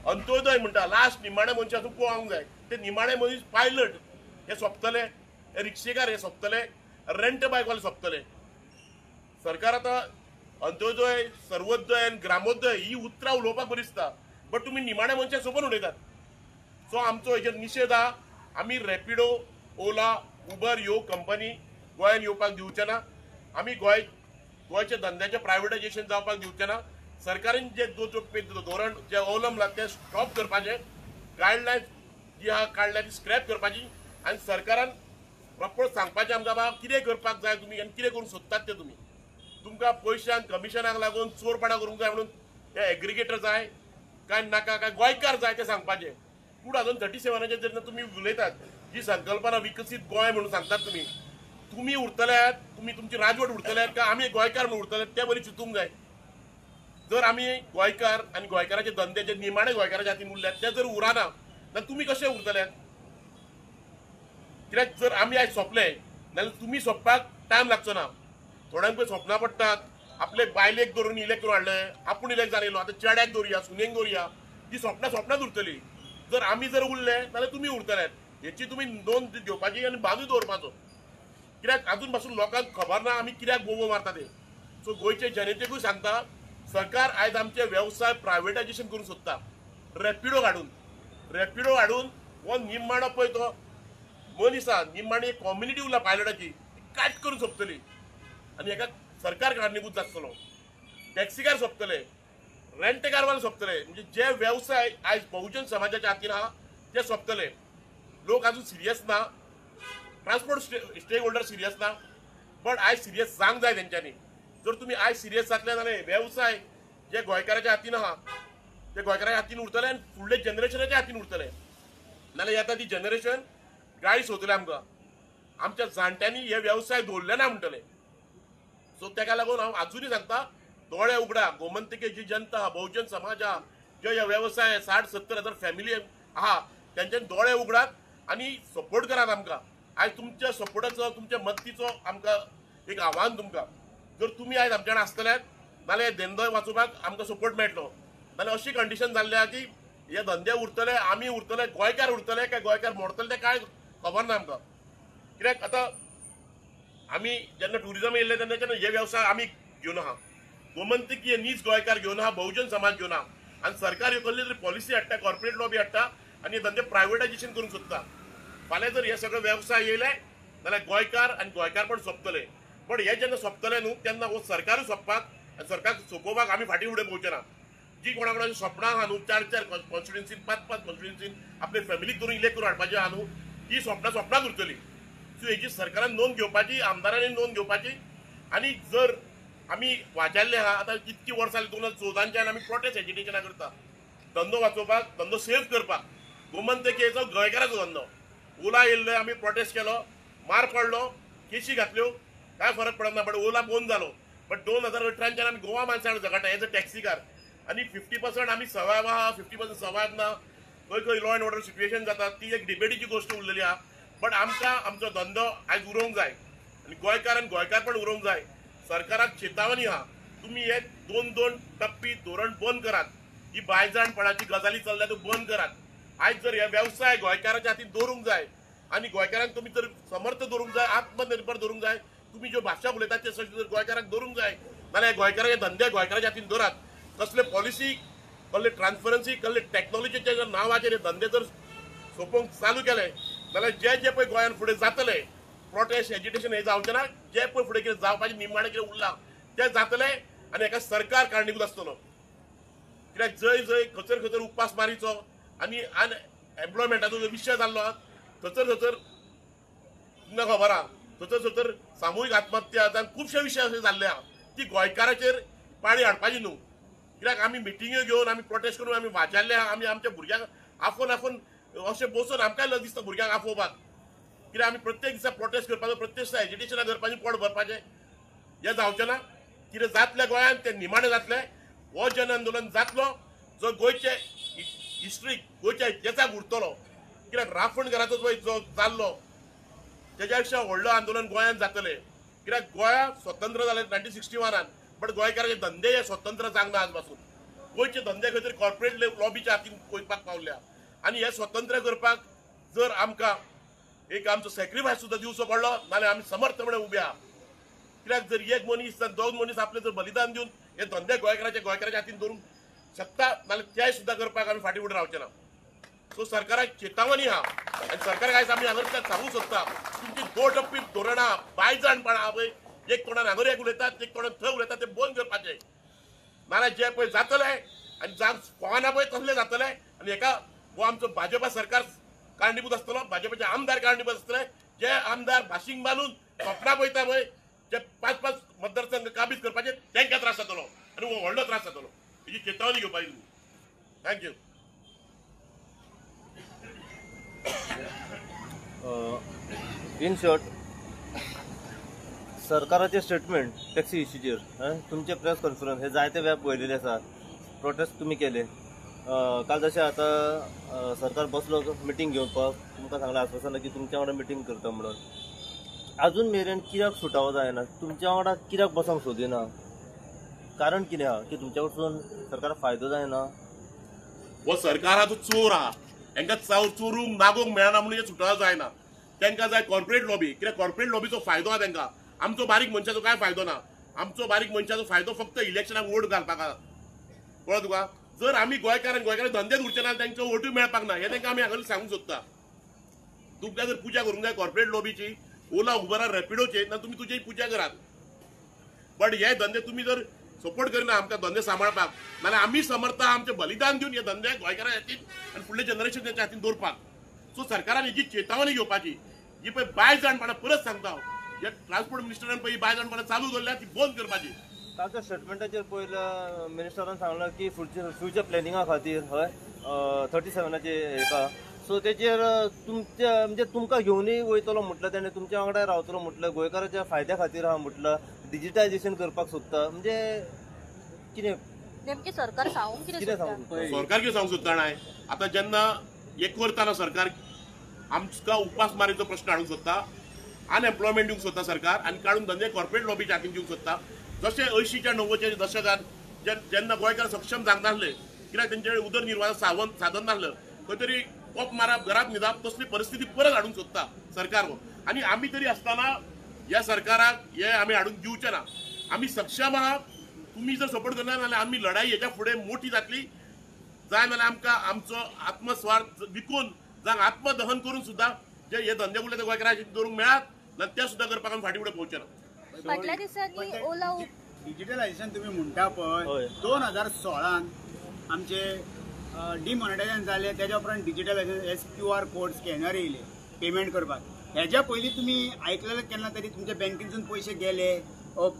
अंत्योदय म्हणटा लास्ट निमाण्या मनशाक पळोवंक जाय, ते निमाणे मनीस पायलट हे सोंपतले, हे रिक्षेकार हे सोंपतले, रेंट बायकवाले सोंपतले. सरकार आतां अंत्योदय, सर्वोदय आनी ग्रामोदय ही उतरां उलोवपाक बरी दिसता, बट तुमी निमाण्या मनशाक सोंपून उडयतात. सो आमचो हेजेर निशेध आहा. आमी रॅपिडो, ओला, उबर ह्यो कंपनी गोंयान येवपाक दिवचे ना. आमी गोंयच्या धंद्याचें प्रायवेटायजेशन जावपाक दिवचे ना. सरकारान जे धोरण जे अवलंबलां तें स्टॉप करपाचें, गायडलायन्स जी आहा काडल्या ती स्क्रॅप करपाची आनी सरकारान प्रॉपर सांगपाचें आमकां बाबा कितें करपाक जाय तुमी आनी कितें करूंक सोदतात ते तुमी. तुमकां पयशांक कमिशनाक लागून चोरपणां करूंक जाय म्हणून हे एग्रिगेटर जाय काय नाका, काय गोंयकार जाय तें सांगपाचें. 2037 जेन्ना तुमी उलयतात जी संकल्पना विकसीत गोंय म्हणून सांगतात तुमी, तुमी उरतल्यात, तुमी तुमची राजवट उरतल्यात काय आमी गोंयकार म्हणून उरतले तें बरी चिंतूंक जाय. जर आमी गोंयकार आनी गोंयकाराचे धंदे जे निमाणे गोंयकाराच्या हातीन उरल्यात ते जर उरना जाल्यार तुमी कशे उरतले? कित्याक जर आमी आयज सोंपले जाल्यार तुमी सोंपपाक टायम लागचो ना. थोड्यांक पळय सपनां पडटात, आपले बायलेक धरून इलेक्ट करून हाडले, आपूण इलेक्ट जालेलो, आतां चेड्याक दवरुया, सुनेक दवरुया, ती स्वप्नां स्वप्नांच उरतली. जर आमी जर उरले जाल्यार तुमी उरतले, हेची तुमी नोंद घेवपाची आनी बांदून दवरपाचो. कित्याक आजून पासून लोकांक खबर ना आमी कित्याक बोबो मारता ते. सो गोंयचे जनतेकूय सांगता, सरकार आयज आमचे वेवसाय प्रायवेटायजेशन करूंक सोदता, रॅपिडो हाडून, रॅपिडो हाडून हो निमाणो पळय तो मनीस आहा, निमाणी एक कॉम्युनिटी उरला पायलटाची, ती काट करून सोंपतली आनी हेका सरकार कारणीभूत जातलो. टॅक्सीकार सोंपतले, रेंटकारवाले सोंपतले, म्हणजे जे वेवसाय आयज बहुजन समाजाच्या हातीन आहा ते सोंपतले. लोक अजून सिरियस ना, ट्रान्सपोर्ट स्टेक होल्डर सिरियस ना, बट आयज सिरियस जावंक जाय तेंच्यांनी. जर तुमी आयज सिरियस जातले जाल्यार वेवसाय जे गोंयकाराच्या हातीन आहा ते गोंयकाराच्या हातीन उरतले आनी फुडले जनरेशनाच्या हातीन उरतले. नाजाल्यार येता ती जनरेशन गाळी सोदतले आमकां, आमच्या जाणट्यांनी हे वेवसाय दवरले ना म्हणटले. सो तेका लागून हांव आजुनूय सांगता, दोळे उगडा, गोमंतकीची जनता आहा, बहुजन समाज आहा, जे हे वेवसाय 60-70 हजार फॅमिली आहा, तेंच्यानी दोळे उगडात आनी सपोर्ट करात आमकां. आयज तुमच्या सपोर्टाचो, तुमच्या मदतीचो आमकां एक आव्हान तुमकां. जर तुमी आयज आमच्या कडेन आसतले नाल्यार धंदो वाचोवपाक आमकां सपोर्ट मेळटलो. नाल्यार अशी कंडिशन जाल्ली आहा की हे धंदे उरतले, आमी उरतले, गोंयकार उरतले काय गोंयकार मोडतले तें कांय खबर ना आमकां. कित्याक आतां आमी जेन्ना ट्युरिजम येयल्ले तेन्ना हे वेवसाय आमी घेवन आहा, गोमंतकीय नीज गोंयकार घेवन आहा, बहुजन समाज घेवन आहा. आनी सरकार ह्यो कसली तरी पॉलिसी हाडटा, कॉर्पोरेट लॉबी हाडटा आनी हे धंदे प्रायवेटायजेशन करूंक सोदता. फाल्यां जर हे सगळे वेवसाय येयले जाल्यार गोंयकार आनी गोंयकारपण सोंपतले. बट हे जेन्ना सोंपतले न्हू तेन्ना हो सरकारूय सोंपपाक आनी सरकार सोंपोवपाक आमी फाटीं फुडें पळोवचे ना. जी कोणा कोणाची सपनां आहा न्हू, 4-4 कॉन्स्टिट्युन्सीन, 5-5 कॉन्स्टिट्युन्सीन आपले फॅमिलीक धरून इलेक्ट करून हाडपाचें आहा न्हू, ती सपनां सपनांच उरतली. सो हेजी सरकारान नोंद घेवपाची, आमदारांनी नोंद घेवपाची. आनी जर आमी वाजाल्ले आहा आतां इतकी वर्सां 2014च्यान आमी प्रोटेस्ट एजिटेशनां करता, धंदो वाचोवपाक, धंदो सेव करपाक. गोमंतकीयेचो गोंयकाराचो धंदो ओला येयल्ले, आमी प्रोटेस्ट केलो, मार पडलो, केशी घातल्यो, कांय फरक पडना, बट ओला बंद जालो. बट 2018च्यान आमी गोवा माणसां झगडटा एज अ टॅक्सीकार, आनी 50% आमी सर्वायव आहा, 50% सर्वायव ना. खंय खंय लॉ एंड ऑर्डर सिट्युएशन जाता, ती एक डिबेटीची गोश्ट उरलेली आहा. बट आमकां आमचो धंदो आयज उरोवंक जाय आनी गोंयकार आनी गोंयकारपण उरोवंक जाय. सरकाराक चेतावणी आहा, तुमी हे 2-2 टप्पी धोरण बंद करात, ही बायजाणपणाची गजाली चल्ल्या त्यो बंद करात. आयज जर हे वेवसाय गोंयकाराच्या हातीन दवरूंक जाय आनी गोंयकारांक तुमी जर समर्थ दवरूंक जाय, आत्मनिर्भर दवरूंक जाय, तुमी ज्यो भाशा उलयतात ते जर गोंयकारांक दवरूंक जाय जाल्यार गोंयकाराचे धंदे गोंयकाराच्या हातीन दवरात. कसले पॉलिसी, कसले ट्रान्सपरन्सी, कसले टॅक्नॉलॉजीच्या जर नांवाचेर हे धंदे जर सोंपोवंक चालू केले जाल्यार जे जे पळय गोंयांत फुडें जातले प्रोटेस्ट एजिटेशन हे जावचें ना, जे पळय फुडें कितें जावपाचें निमाणें कितें उरलां तें जातलें आनी हेका सरकार कारणीभूत आसतलो. कित्याक जंय जंय खंयसर खंयसर उपास मारीचो आनी अनएम्प्लॉयमेंटाचो जो विशय जाल्लो आहा थंयसर थंयसर तुमकां खबर आहा, थंयसर थंयसर सामुहीक आत्महत्या जावन खुबशे विशय अशे जाल्ले आहा, ती गोंयकाराचेर पाळी हाडपाची न्हू. कित्याक आमी मिटिंग्यो घेवन आमी प्रोटेस्ट करून आमी वाजाल्ले आहा, आमी आमच्या भुरग्यांक आफोवन आफोवन अशें बसून आमकांय लज दिसता भुरग्यांक आफोवपाक. कित्याक आमी प्रत्येक दिसा प्रोटेस्ट करपाचो, प्रत्येक दिसा एजिटेशनां करपाचें, पोट भरपाचें, हें जावचें ना. कितें जातलें गोंयांत तें निमाणें जातलें. हो जन आंदोलन जातलो जो गोंयचे हिस्ट्रीक, गोंयच्या इतिहासाक उरतलो. कित्याक राफणघराचो जो जाल्लो तेज्या पेक्षा व्हडलो आंदोलन गोंयांत जातलें. कित्याक गोंया स्वतंत्र जालें 1961 बट गोंयकाराचे धंदे हे स्वतंत्र जावंक ना आज पासून. गोंयचे धंदे खंय तरी कॉर्पोरेट लॉबीच्या हातीन वचपाक पावल्या आनी हे स्वतंत्र करपाक जर आमकां एक आमचो सॅक्रिफायस सुद्दां दिवचो पडलो नाल्यार आमी समर्थपणे उबे आहा. कित्याक जर एक मनीस जर 2 मनीस आपले जर बलिदान दिवन हे धंदे गोंयकाराचे गोंयकाराच्या हातीन दवरूंक शकता नाल्यार तेय सुद्दां करपाक आमी फाटीं फुडें रावचे ना. सो सरकाराक चेतावणी आहा आनी सरकाराक आयज आमी हांगासर सांगूंक सोदता, तुमची 2 टप्पी धोरणां, बायजाणपणां आहा पळय, एक तोंडान हांगर एक उलयतात, एक तोंडान थंय उलयतात, तें बंद करपाचें. नाल्यार जें पळय जातलें आनी जावंक कोणा पळय तसलें जातलें आनी हेका हो आमचो भाजपा सरकार कारणीभूत आसतलो, भाजपाचे आमदार कारणीभूत आसतले, जे आमदार भाशींग बांदून सपनां पळयता पळय, जे 5-5 मतदारसंघ काबीज करपाचे तांकां त्रास जातलो आनी हो व्हडलो त्रास जातलो. हेजी चेतावणी घेवपाची तुमी. Thank you. In short, सरकाराचे स्टेटमेंट टॅक्सी इश्यूचेर, तुमचे प्रेस कॉन्फरन्स हे जायते वेळा पळयलेले आसा, प्रोटेस्ट तुमी केले. काल जशें आतां सरकार बसलो मिटींग घेवपाक, तुमकां सांगलां आश्वासन की तुमच्या वांगडा मिटींग करता म्हणून, आजून मेरेन कित्याक सुटावो जायना? तुमच्या वांगडा कित्याक बसोंक सोदिना? कारण कितें आहा की तुमच्या कडसून सरकाराक फायदो जायना? हो सरकाराचो चोर आहा, हेंकां चोरूंक नागोवंक मेळना म्हणून हे सुटका जायना. तांकां जाय कॉर्पोरेट लॉबी, कित्याक कॉर्पोरेट लॉबीचो फायदो आहा तांकां. आमचो बारीक मनशाचो कांय फायदो ना. आमचो बारीक मनशाचो फायदो फक्त इलेक्शनाक वोट घालपाक आहा. कळ्ळो तुका? जर आमी गोंयकार गोंयकार धंदेच उरचे ना, तांकां वोटूय मेळपाक ना, हें तांकां आमी हांगा सांगूंक सोदता. तुमकां जर पुजा करूंक जाय कॉर्पोरेट लॉबीची, ओला उबरा रॅपिडोचे, ना तुमी तुजी पुजा करात, बट हे धंदे तुमी जर सपोर्ट करिना आमकां धंदे सांबाळपाक, नाल्यार आमी समर्था आमचें बलिदान दिवन हे धंदे गोंयकारां हातीन आनी फुडले जनरेशन तेंच्या हातीन दवरपाक. सो सरकारान हेजी चेतावणी घेवपाची. जी पळय बायजाणपणां, परत सांगता हांव, जे ट्रान्सपोर्ट मिनिस्टरान पळय बायजाणपणां चालू दवरल्या ती बंद करपाची. ताच्या स्टेटमेंटाचेर पयलं मिनिस्टरान सांगलां की फ्युचर प्लॅनिंगा खातीर हय 37 हेका, सो तेचेर तुमच्या म्हणजे तुमकां घेवनूय वयतलो म्हटलं तेणें, तुमच्या वांगडा रावतलो म्हटलं, गोंयकाराच्या फायद्या खातीर आहा म्हटलं, डिजिटायजेशन करपाक सोदता. म्हणजे कितें नेमकें सरकार सांगूंक कितें सोदता? सरकार कितें सांगूंक सोदता जाणां? आतां जेन्ना एक करतना सरकार आमकां उपास मारीचो प्रश्न हाडूंक सोदता, अनएम्प्लॉयमेंट दिवंक सोदता सरकार, आनी काडून धंदे कॉर्पोरेट लॉबीच्या हातीन दिवंक सोदता. जशें 80च्या 90च्या दशकान जेन्ना गोंयकार सक्षम जावंक नासले, कित्याक तेंचे उदरनिर्वाह साधन नासलें, खंय तरी कोप मारप, घरांत न्हिदप, तसली परिस्थिती परत हाडूंक सोदता सरकार. आनी आमी तरी आसतना ह्या सरकाराक हे आमी हाडून दिवचे ना. आमी सक्षम आहा, तुमी जर सपोर्ट करना जाल्यार आमी लढाई हेच्या फुडें मोठी जातली. जाय जाल्यार आमकां आमचो आत्मस्वार्थ विकून जावं आत्मदहन करून सुद्दां जे हे धंदे उरले ते गोंयकारांक दवरूंक मेळात ना, ते सुद्दां करपाक आमी फाटीं फुडें पळोवचे ना. फाटल्या दिसांनी ओला डिजिटलायझेशन तुमी म्हणटा पळय, 2016 आमचे डिमॉनिटायझेशन जालें, तेज्या उपरांत digitalisation S QR code scanner येयले पेमेंट करपाक. हेज्या पयलीं तुमी आयकलेलें केन्ना तरी तुमच्या बँकेनसून पयशे गेले,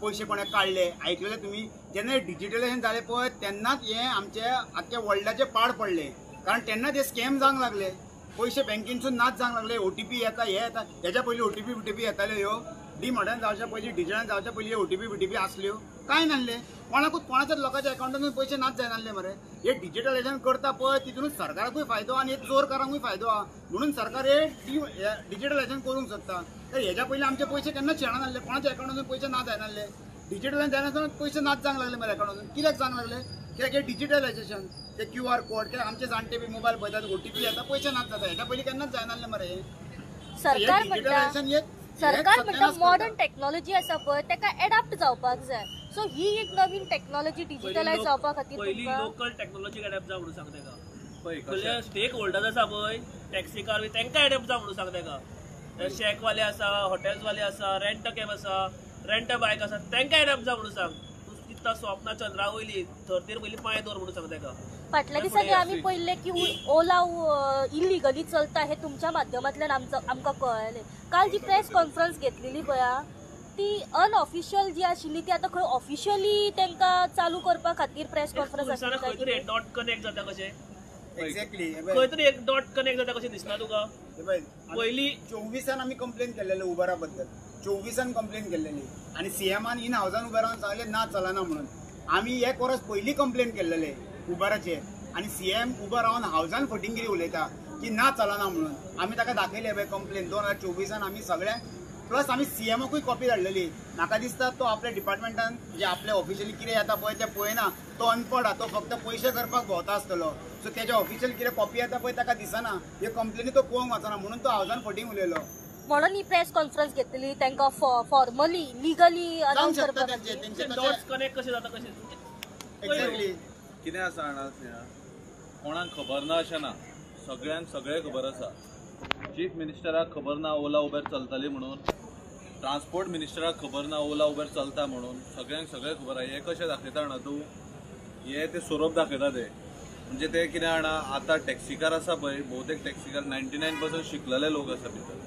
पयशे कोणें काडले, आयकलेले तुमी? जेन्ना डिजिटलायझेशन जालें पळय तेन्नाच हें आमचे आख्ख्या वर्ल्डाचें पाड पडलें, कारण तेन्ना ते स्कॅम जावंक लागले, पयशे बँकेनसून नाच जावंक लागले, OTP येता, हे येता. हेज्या पयलीं OTP BTP येताल्यो ह्यो डिमॉडर्न जावच्या पयलीं, डिजिटल जावच्या पयलीं OTP BTP आसल्यो कांय नासलें, कोणाकूच कोणाच्याच लोकांच्या अकावंटांतून पयशे नाच जायनासले मरे. हे डिजिटलायझेशन करता पळय तितूनच सरकाराकूय फायदो आनी हे चोरकारांकूय फायदो आहा, म्हणून सरकार हे डिजिटलायझेशन करूंक सोदता. तर हेज्या पयलीं आमचे पयशे केन्नाच शेणनासले, कोणाच्या अकावंटांतून पयशे ना जायनासले. डिजिटलायझेशन जायनासतना पयशे नाच जावंक लागले मरे अकावंटांतून. कित्याक जावंक लागले? कित्याक हे डिजिटलायझेशन, ते QR code, कित्याक आमचे जाणटे बी मोबायल पळयतात, OTP येता, पयशे नाच जाता. हेज्या पयलीं केन्नाच जायनासले मरे. सरकार म्हणटा, सरकार म्हणटा मॉडर्न टॅक्नॉलॉजी आसा पळय ताका एडाप्ट जावपाक जाय. सो ही एक नवीन टॅक्नॉलॉजी डिजिटलायज जावपा खातीर पयलीं लोकल टॅक्नॉलॉजीक एडाप्ट जाव म्हणून सांग ताका. स्टेक होल्डर्स आसा पळय, टॅक्सीकार तांकां एडाप्ट जाव म्हणून सांग ताका. शॅकवाले आसा, हॉटेल्सवाले आसा, रेंट कॅब आसा, रेंट बायक आसा, तांकां एडाप्ट जाव म्हणून सांग. तूं कित्ता स्वप्ना चंद्रा वयली धरतेर पयलीं पांय दवर म्हणून सांग ताका. फाटल्या दिसांनी आमी पळयल्लें की ओला इलिगली चलता हे तुमच्या माध्यमांतल्यान आमकां कळ्ळें. काल जी प्रेस कॉन्फरन्स घेतलेली पळया ती अनऑफिशियल जी आशिल्ली ती आतां खंय ऑफिशियली तांकां चालू करपा खातीर प्रेस कॉन्फरन्स खंय तरी एक डॉट कनेक्ट जाता कशें? एक्झॅक्टली, खंय तरी एक डॉट कनेक्ट जाता कशें दिसना तुका? पयलीं 24 आमी कंप्लेन केल्लेले उबरा बद्दल, 24 कंप्लेन केल्लेली आनी सीएमान इन हावसान उबे रावन सांगलें ना चलना म्हणून. आमी एक वर्स पयलीं कंप्लेन केल्लेले उबराचेर आनी सीएम उबो रावन हावसान फटिंगिरी उलयता की ना चलना म्हणून. आमी ताका दाखयले पळय कंप्लेन 2024 आमी सगळ्यांक, प्लस आमी सीएमाकूय कॉपी धाडलेली. म्हाका दिसता तो आपल्या डिपार्टमेंटान जे आपले ऑफिशियली कितें येता पळय तें पळयना, तो अनपड आहा, तो फक्त पयशे करपाक भोंवता आसतलो. सो तेजे ऑफिशियल कितें कॉपी येता पळय ताका दिसना, ह्यो कंप्लेनी तो पळोवंक वचना म्हणून तो हावसान फटींग उलयलो. म्हणून ही प्रेस कॉन्फरन्स घेतली तांकां फॉर्मली लिगली अनाउन्स करपाक. डॉट्स कनेक्ट कशें जाता कशें? एक्झॅक्टली कितें आसा जाणा, कोणाक खबर ना अशें ना, सगळ्यांक सगळें खबर आसा. चीफ मिनिस्टराक खबर ना ओला उबेर चलताली म्हणून, ट्रान्सपोर्ट मिनिस्टराक खबर ना ओला उबेर चलता म्हणून, सगळ्यांक सगळें खबर आसा. हें कशें दाखयता जाणा तूं, हे ते सोरोप दाखयता ते. म्हणजे ते कितें जाणा, आतां टॅक्सीकार आसा पळय, भोवतेक टॅक्सीकार 99% शिकलेले लोक आसा भितर.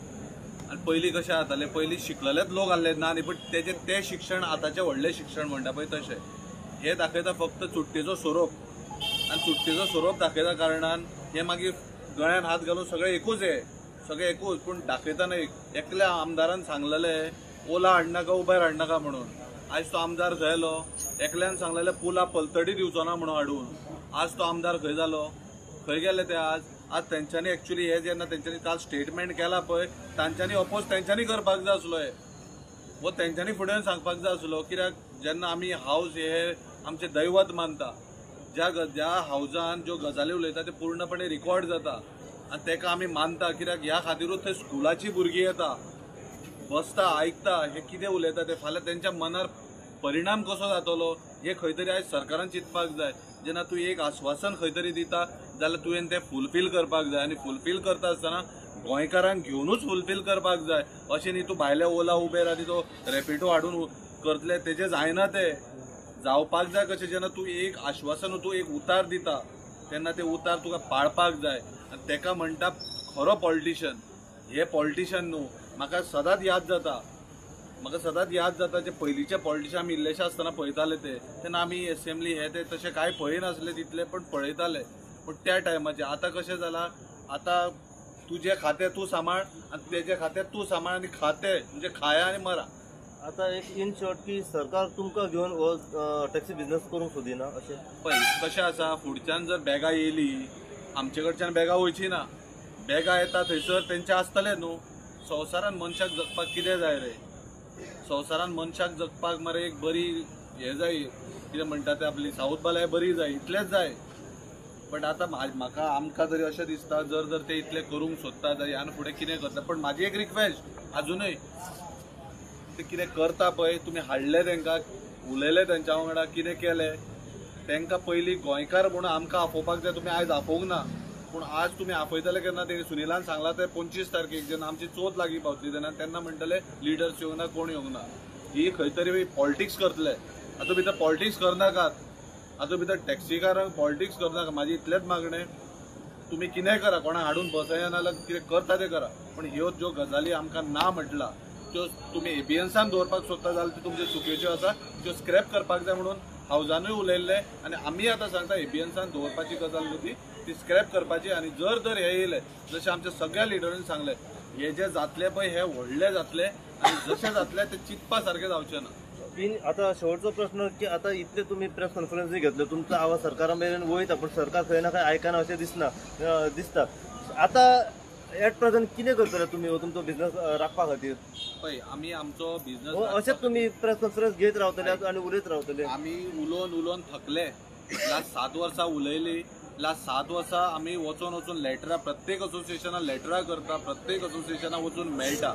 आनी पयलीं कशें जातालें, पयलीं शिकलेलेच लोक आहले ना न्ही, पण तेजें तें शिक्षण आतांचें व्हडलें शिक्षण म्हणटा पळय तशें. हे दाखयता फक्त चुट्टेचो सोरोप, आनी चुट्टेचो सोरोप दाखयता कारणान हे मागीर गळ्यान हात घालून सगळे एकूच, हे सगळे एकूच. पूण दाखयतना एकल्या आमदारान सांगलेलें ओला हाडनाका उबेर हाडनाका म्हणून, आयज तो आमदार खंय येलो? एकल्यान सांगलेलें पुला पलतडी दिवचो ना म्हणून हाडून, आज तो आमदार खंय जालो, खंय गेले ते आज? आज तेंच्यांनी एक्चुअली हे जेन्ना तेंच्यांनी काल स्टेटमेंट केला पळय, तांच्यांनी अपोज तेंच्यांनी करपाक जाय आसलो, हे वो तेंच्यांनी फुडें सांगपाक जाय आसलो. कित्याक जेन्ना आमी हावज हे आमचें दैवत मानता. ज्या ज्या हावजान ज्यो गजाली उलयता ते पूर्णपणे रिकॉर्ड जाता आनी ताका आमी मानता, कित्याक ह्या खातीरूच थंय स्कुलाची भुरगीं येता, बसता, आयकता हे कितें उलयता ते. फाल्यां तेंच्या मनार परिणाम कसो जातलो हे खंय तरी आयज सरकारान चिंतपाक जाय. जेन्ना तूं एक आश्वासन खंय तरी दिता जाल्यार तुवें तें फुलफील करपाक जाय आनी फुलफील करता आसतना गोंयकारांक घेवनूच फुलफील करपाक जाय. अशें न्ही तूं भायले ओला उबेर आनी तो रॅपिडो हाडून करतले, तेजें जायना. तें जावपाक जाय कशें, जेन्ना तूं एक आश्वासन तूं एक उतार दिता तेन्ना तें उतार तुका पाळपाक जाय आनी तेका म्हणटा खरो पॉलिटिशन. हे पॉलिटिशन न्हू, म्हाका सदांच याद जाता, म्हाका सदांच याद जाता जे पयलींचे पॉलिटिशन आमी इल्लेशे आसतना पळयताले ते, तेन्ना आमी एसेंब्ली हे ते तशें कांय पळयनासले तितले, पण पळयताले. पूण त्या टायमाचेर आतां कशें जालां, आतां तुजें खातें तूं सांबाळ आनी तेजें खातें तूं सांबाळ आनी खातें म्हणजे खाया आनी मरा. आतां एक इन शॉर्ट की सरकार तुमकां घेवन हो टॅक्सी बिझनस करूंक सोदिना अशें? पळय कशें आसा, फुडच्यान जर बॅगां येयली आमचे कडच्यान बॅगां वयची ना, बॅगां येता थंयसर तेंचे आसतले न्हू. संवसारान मनशाक जगपाक कितें जाय रे? संवसारान मनशाक जगपाक मरे एक बरी हें जाय, कितें म्हणटा ते आपली सावथ बालाय बरी जाय, इतलेंच जाय. बट आतां म्हाका आमकां तरी अशें दिसता जर जर ते इतलें करूंक सोदता जाल्यार ह्यान फुडें कितें करता. पण म्हाजी एक रिक्वेस्ट आजुनूय, ते कितें करता पळय तुमी हाडले तांकां, उलयले तेंच्या वांगडा, कितें केलें तांकां, पयलीं गोंयकार म्हणून आमकां आपोवपाक जाय. तुमी आयज आपोवंक ना, पूण आज तुमी आपयतले केन्ना तेणी सुनिलान सांगलां ते 25 तारखेक जेन्ना आमची चवथ लागीं पावतली तेन्ना, तेन्ना म्हणटले लिडर्स येवंक ना, कोण येवंक ना. ही खंय तरी पॉलिटिक्स करतले. हातूंत भितर पॉलिटिक्स करनाकात, हातूंत भितर टॅक्सीकारांक पॉलिटिक्स करनाका. म्हाजी इतलेंच मागणें, तुमी कितेंय करा, कोणाक हाडून बसया नाजाल्यार कितें करता तें करा, पूण ह्यो ज्यो गजाली आमकां ना म्हटलां त्यो तुमी एबियन्सान दवरपाक सोदता जाल्यार त्यो तुमच्यो चुकीच्यो आसा, त्यो स्क्रॅप करपाक जाय म्हणून हावजानूय उलयल्लें आनी आमी आतां सांगता एबियन्सान दवरपाची गजाल न्हू ती स्क्रॅप करपाची. आनी जर जर हे येयले जशें आमच्या सगळ्या लिडरांनी सांगलें, हे जे जातले पळय हे व्हडले जातले आनी जशे जातले ते चिंतपा सारके जावचे ना. आतां शेवटचो प्रश्न की आतां इतले तुमी प्रेस कॉन्फरन्सूय घेतल्यो, तुमचो आवाज सरकारा मेरेन वयता पूण सरकार खंय ना खंय आयकना अशें दिसना दिसता. आतां एट प्रेझेंट कितें करतले तुमी हो तुमचो बिझनस राखपा खातीर? पळय आमी आमचो बिझनस अशेंच तुमी प्रेस कॉन्फरन्स घेत रावतले आनी उलयत रावतले? आमी उलोवन उलोवन थकले. लास्ट 7 वर्सां उलयली, लास्ट 7 वर्सां आमी वचोन वचून लेटरां, प्रत्येक असोसिएशनान लेटरां करता, प्रत्येक असोसिएशनाक वचून मेळटा.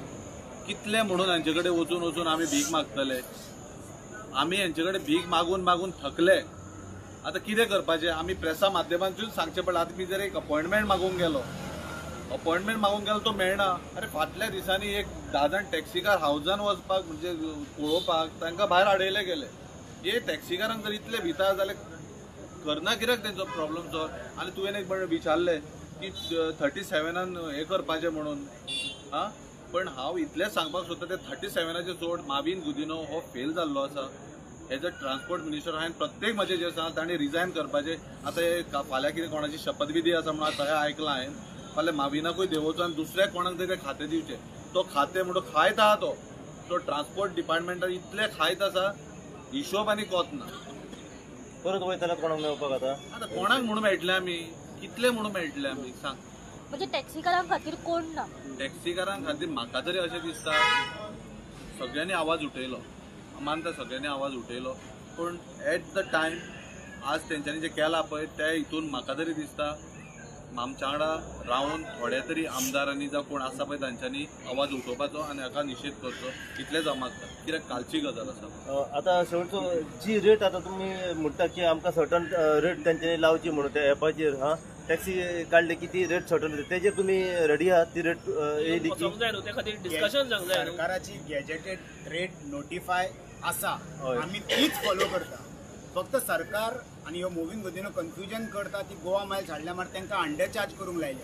कितले म्हणून हांचे कडेन वचून वचून आमी भीक मागतले? आमी हांचे कडेन भीक मागून मागून थकले. आतां कितें करपाचें? आमी प्रेसा माध्यमांतून सांगचें पडलें. आतां मी जर एक अपॉयंटमेंट मागूंक गेलो, अपॉयंटमेंट मागूंक गेलो तो मेळना. अरे फाटल्या दिसांनी एक 10 जाण टॅक्सीकार हावजान वचपाक म्हणजे पळोवपाक तांकां भायर हाडयले गेले. हे टॅक्सीकारांक जर इतले भिता जाल्यार करना कित्याक तेंचो प्रॉब्लम सॉल्व? आनी तुवें एक विचारलें की 37 हें करपाचें म्हणून, आं, पण हांव इतलेंच सांगपाक सोदता ते 37 सोड माविन गुदिन्हो हो फेल जाल्लो आसा. एज अ ट्रान्सपोर्ट मिनिस्टर हांवें प्रत्येक म्हजें जें आसा ताणें रिजायन करपाचें. आतां हे फाल्यां कितें कोणाची शपथविधी आसा म्हणून आतां हें आयकलां हांवें. फाल्यां माविनाकूय देंवोवचो आनी दुसऱ्या कोणाक तरी तें खातें दिवचें. तो खातें म्हणून खायत आहा तो, तो ट्रान्सपोर्ट डिपार्टमेंटान इतलें खायत आसा, हिशोब आनी कोत ना. परत वयताले कोणाक मेळपाक आतां? आतां कोणाक म्हणून मेळटले आमी, कितले म्हणून मेळटले आमी सांग? म्हणजे टॅक्सीकारां खातीर कोण ना? टॅक्सीकारां खातीर म्हाका तरी अशें दिसता सगळ्यांनी आवाज उठयलो, मानता सगळ्यांनी आवाज उठयलो, पूण एट the time आज तेंच्यांनी जें केलां पळय त्या हितून म्हाका तरी दिसता आमच्या वांगडा रावन थोडे तरी आमदारांनी जावं कोण आसा पळय तांच्यांनी आवाज उठोवपाचो आनी हाका निशेध करचो, इतलेंच हांव मागता. कित्याक कालची गजाल आसा. आतां शेवटचो जी रेट आतां तुमी म्हणटा की आमकां सर्टन रेट तेंच्यांनी लावची म्हणून त्या एपाचेर, हा टॅक्सी काडली की ती रेट सर्टन, तेजेर तुमी रेडी आहात? ती रेट येयली की त्या खातीर डिस्कशन जावंक जाय. सरकाराची गॅजेटेड रेट नोटिफाय आसा, आमी तीच फॉलो करता. फक्त सरकार आनी ह्यो मोविन गुदिन्हो कन्फ्युजन करता ती गोवा मायल्स हाडल्या मात तांकां अंडर चार्ज करूंक लायले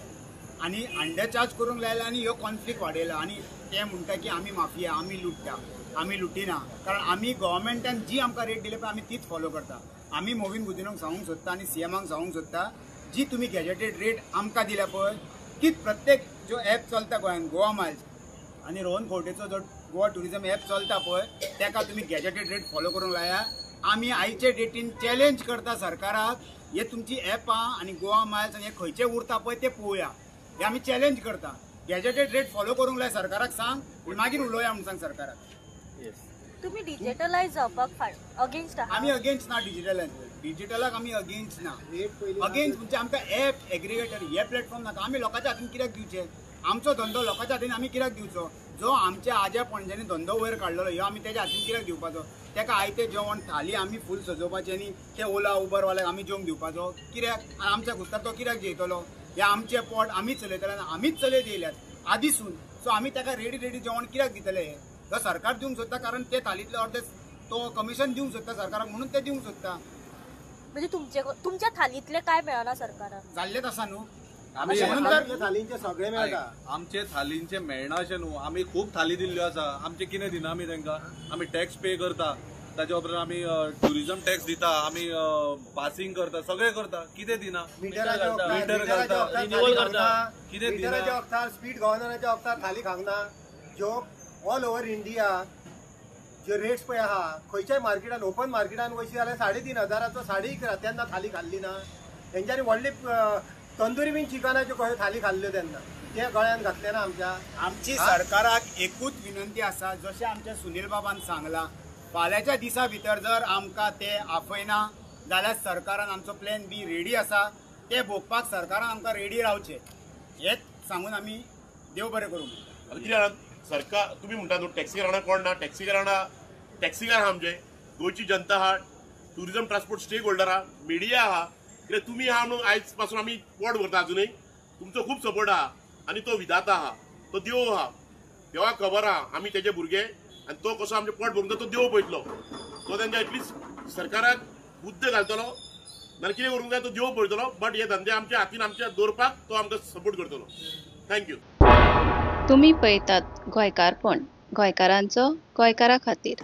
आनी अंडर चार्ज करूंक लायले आनी ह्यो कॉन्फ्लिक्ट वाडयला. आनी ते म्हणटा की आमी माफिया, आमी लुट्टा, आमी लुटिना, कारण आमी गव्हर्मेंटान जी आमकां रेट दिली पळय आमी तीच फॉलो करता. आमी मोविन गुदिन्होक सांगूंक सोदता आनी सीएमाक सांगूंक सोदता, जी तुमी गॅजेटेड रेट आमकां दिल्या पळय तीच प्रत्येक जो एप चलता गोंयांत गोवा मायल्स आनी रोहन खंवटेचो जो गोवा ट्युरिजम एप चलता पळय ताका तुमी गॅजेटेड रेट फॉलो करूंक लाया. आमी आयचे डेटीन चॅलेंज करता सरकाराक, हे तुमची एपां आनी गोवा मायल्स आनी हे खंयचे उरता पळय ते पळोवया, हे आमी चॅलेंज करता. गॅजेटेड रेट फॉलो करूंक लाय सरकाराक सांग, मागीर उलोवया म्हूण सांग सरकाराक. येस. तुम्ही डिजिटलायज जावपाक अगेन्स्ट आहा? आमी अगेन्स्ट ना डिजिटलायज, डिजिटलाक आमी अगेन्स्ट ना. अगेन्स्ट म्हणजे आमकां एप एग्रिगेटर हे प्लॅटफॉर्म नाका. आमी लोकांच्या हातीन कित्याक दिवचे? आमचो धंदो लोकांच्या हातीन आमी कित्याक दिवचो? जो आमच्या आज्या पणज्यांनी धंदो वयर काडलेलो ह्यो आमी तेज्या हातीन कित्याक दिवपाचो? तेका आयतें जेवण थाली आमी फूल सजोवपाची आनी ते ओला उबर वाल्याक आमी जेवंक दिवपाचो कित्याक? आनी आमच्या घुस्तार तो कित्याक जेयतलो? हे आमचें पोट आमीच चलयतले आनी आमीच चलयत येयल्यात आदीसून. सो आमी ताका रेडी रेडी जेवण कित्याक दितले? हे तो सरकार दिवंक सोदता कारण ते थालींतले अर्दे तो कमिशन दिवंक सोदता सरकाराक, म्हणून ते दिवंक सोदता. म्हणजे तुमच्या थालींतले काय मेळना सरकाराक? जाल्लेच आसा न्हू थालींचे सगळे मेळटा. आमचे थालींचे मेळना अशें न्हू, आमी खूब थाली दिल्ल्यो आसा. आमचे कितें दिना आमी तांकां? आमी टॅक्स पे करता, ताच्या उपरांत आमी ट्युरिजम टॅक्स दिता, आमी पासिंग करता, सगळें करता. कितें दिना? मिटर घालता, कितें मिटराच्या वखदार, स्पीड गव्हर्नराच्या वखदार थाली खांगना. ज्यो ऑल ओव्हर इंडिया ज्यो रेट्स पळय आहा, खंयच्याय मार्केटान ओपन मार्केटान वयशी जाल्यार 3,500 11,500 तेन्ना थाली खाल्ली ना. तेंच्यांनी व्हडली तंदुरी बीन चिकनाच्यो कश्यो थाली खाल्ल्यो तेन्ना, ते गळ्यान घातले ना आमच्या. आमची सरकाराक एकूच विनंती आसा, जशें आमच्या सुनील बाबान सांगलां, फाल्यांच्या दिसा भितर जर आमकां ते आफयना जाल्यार सरकारान आमचो प्लॅन बी रेडी आसा, ते भोगपाक सरकारान आमकां रेडी रावचें हेच सांगून आमी देव बरें करूं. कितें जाणा सरकार, तुमी म्हणटा न्हू टॅक्सीकारां कोण ना, टॅक्सीकारां टॅक्सीकार आहा आमचे, गोंयची जनता आहा, ट्युरिजम ट्रान्सपोर्ट स्टेक होल्डर आहा, मिडिया आहा. कित्याक तुमी आहा म्हणून आयज पासून आमी पोट भरता. अजुनूय तुमचो खूब सपोर्ट आहा आनी तो विधाता आहा, तो देव आहा, देवाक खबर आहा आमी तेजे भुरगे आनी तो कसो आमचें पोट भरूंक जाय तो देव पळयतलो. तो तेंच्या एटलिस्ट सरकाराक बुद्द घालतलो, नाल्यार कितें करूंक जाय तो देव पळयतलो. बट हे धंदे आमच्या हातीन आमच्या दवरपाक तो आमकां सपोर्ट करतलो. Thank you. तुमी पळयतात गोंयकारपण, गोंयकारांचो गोंयकारा खातीर.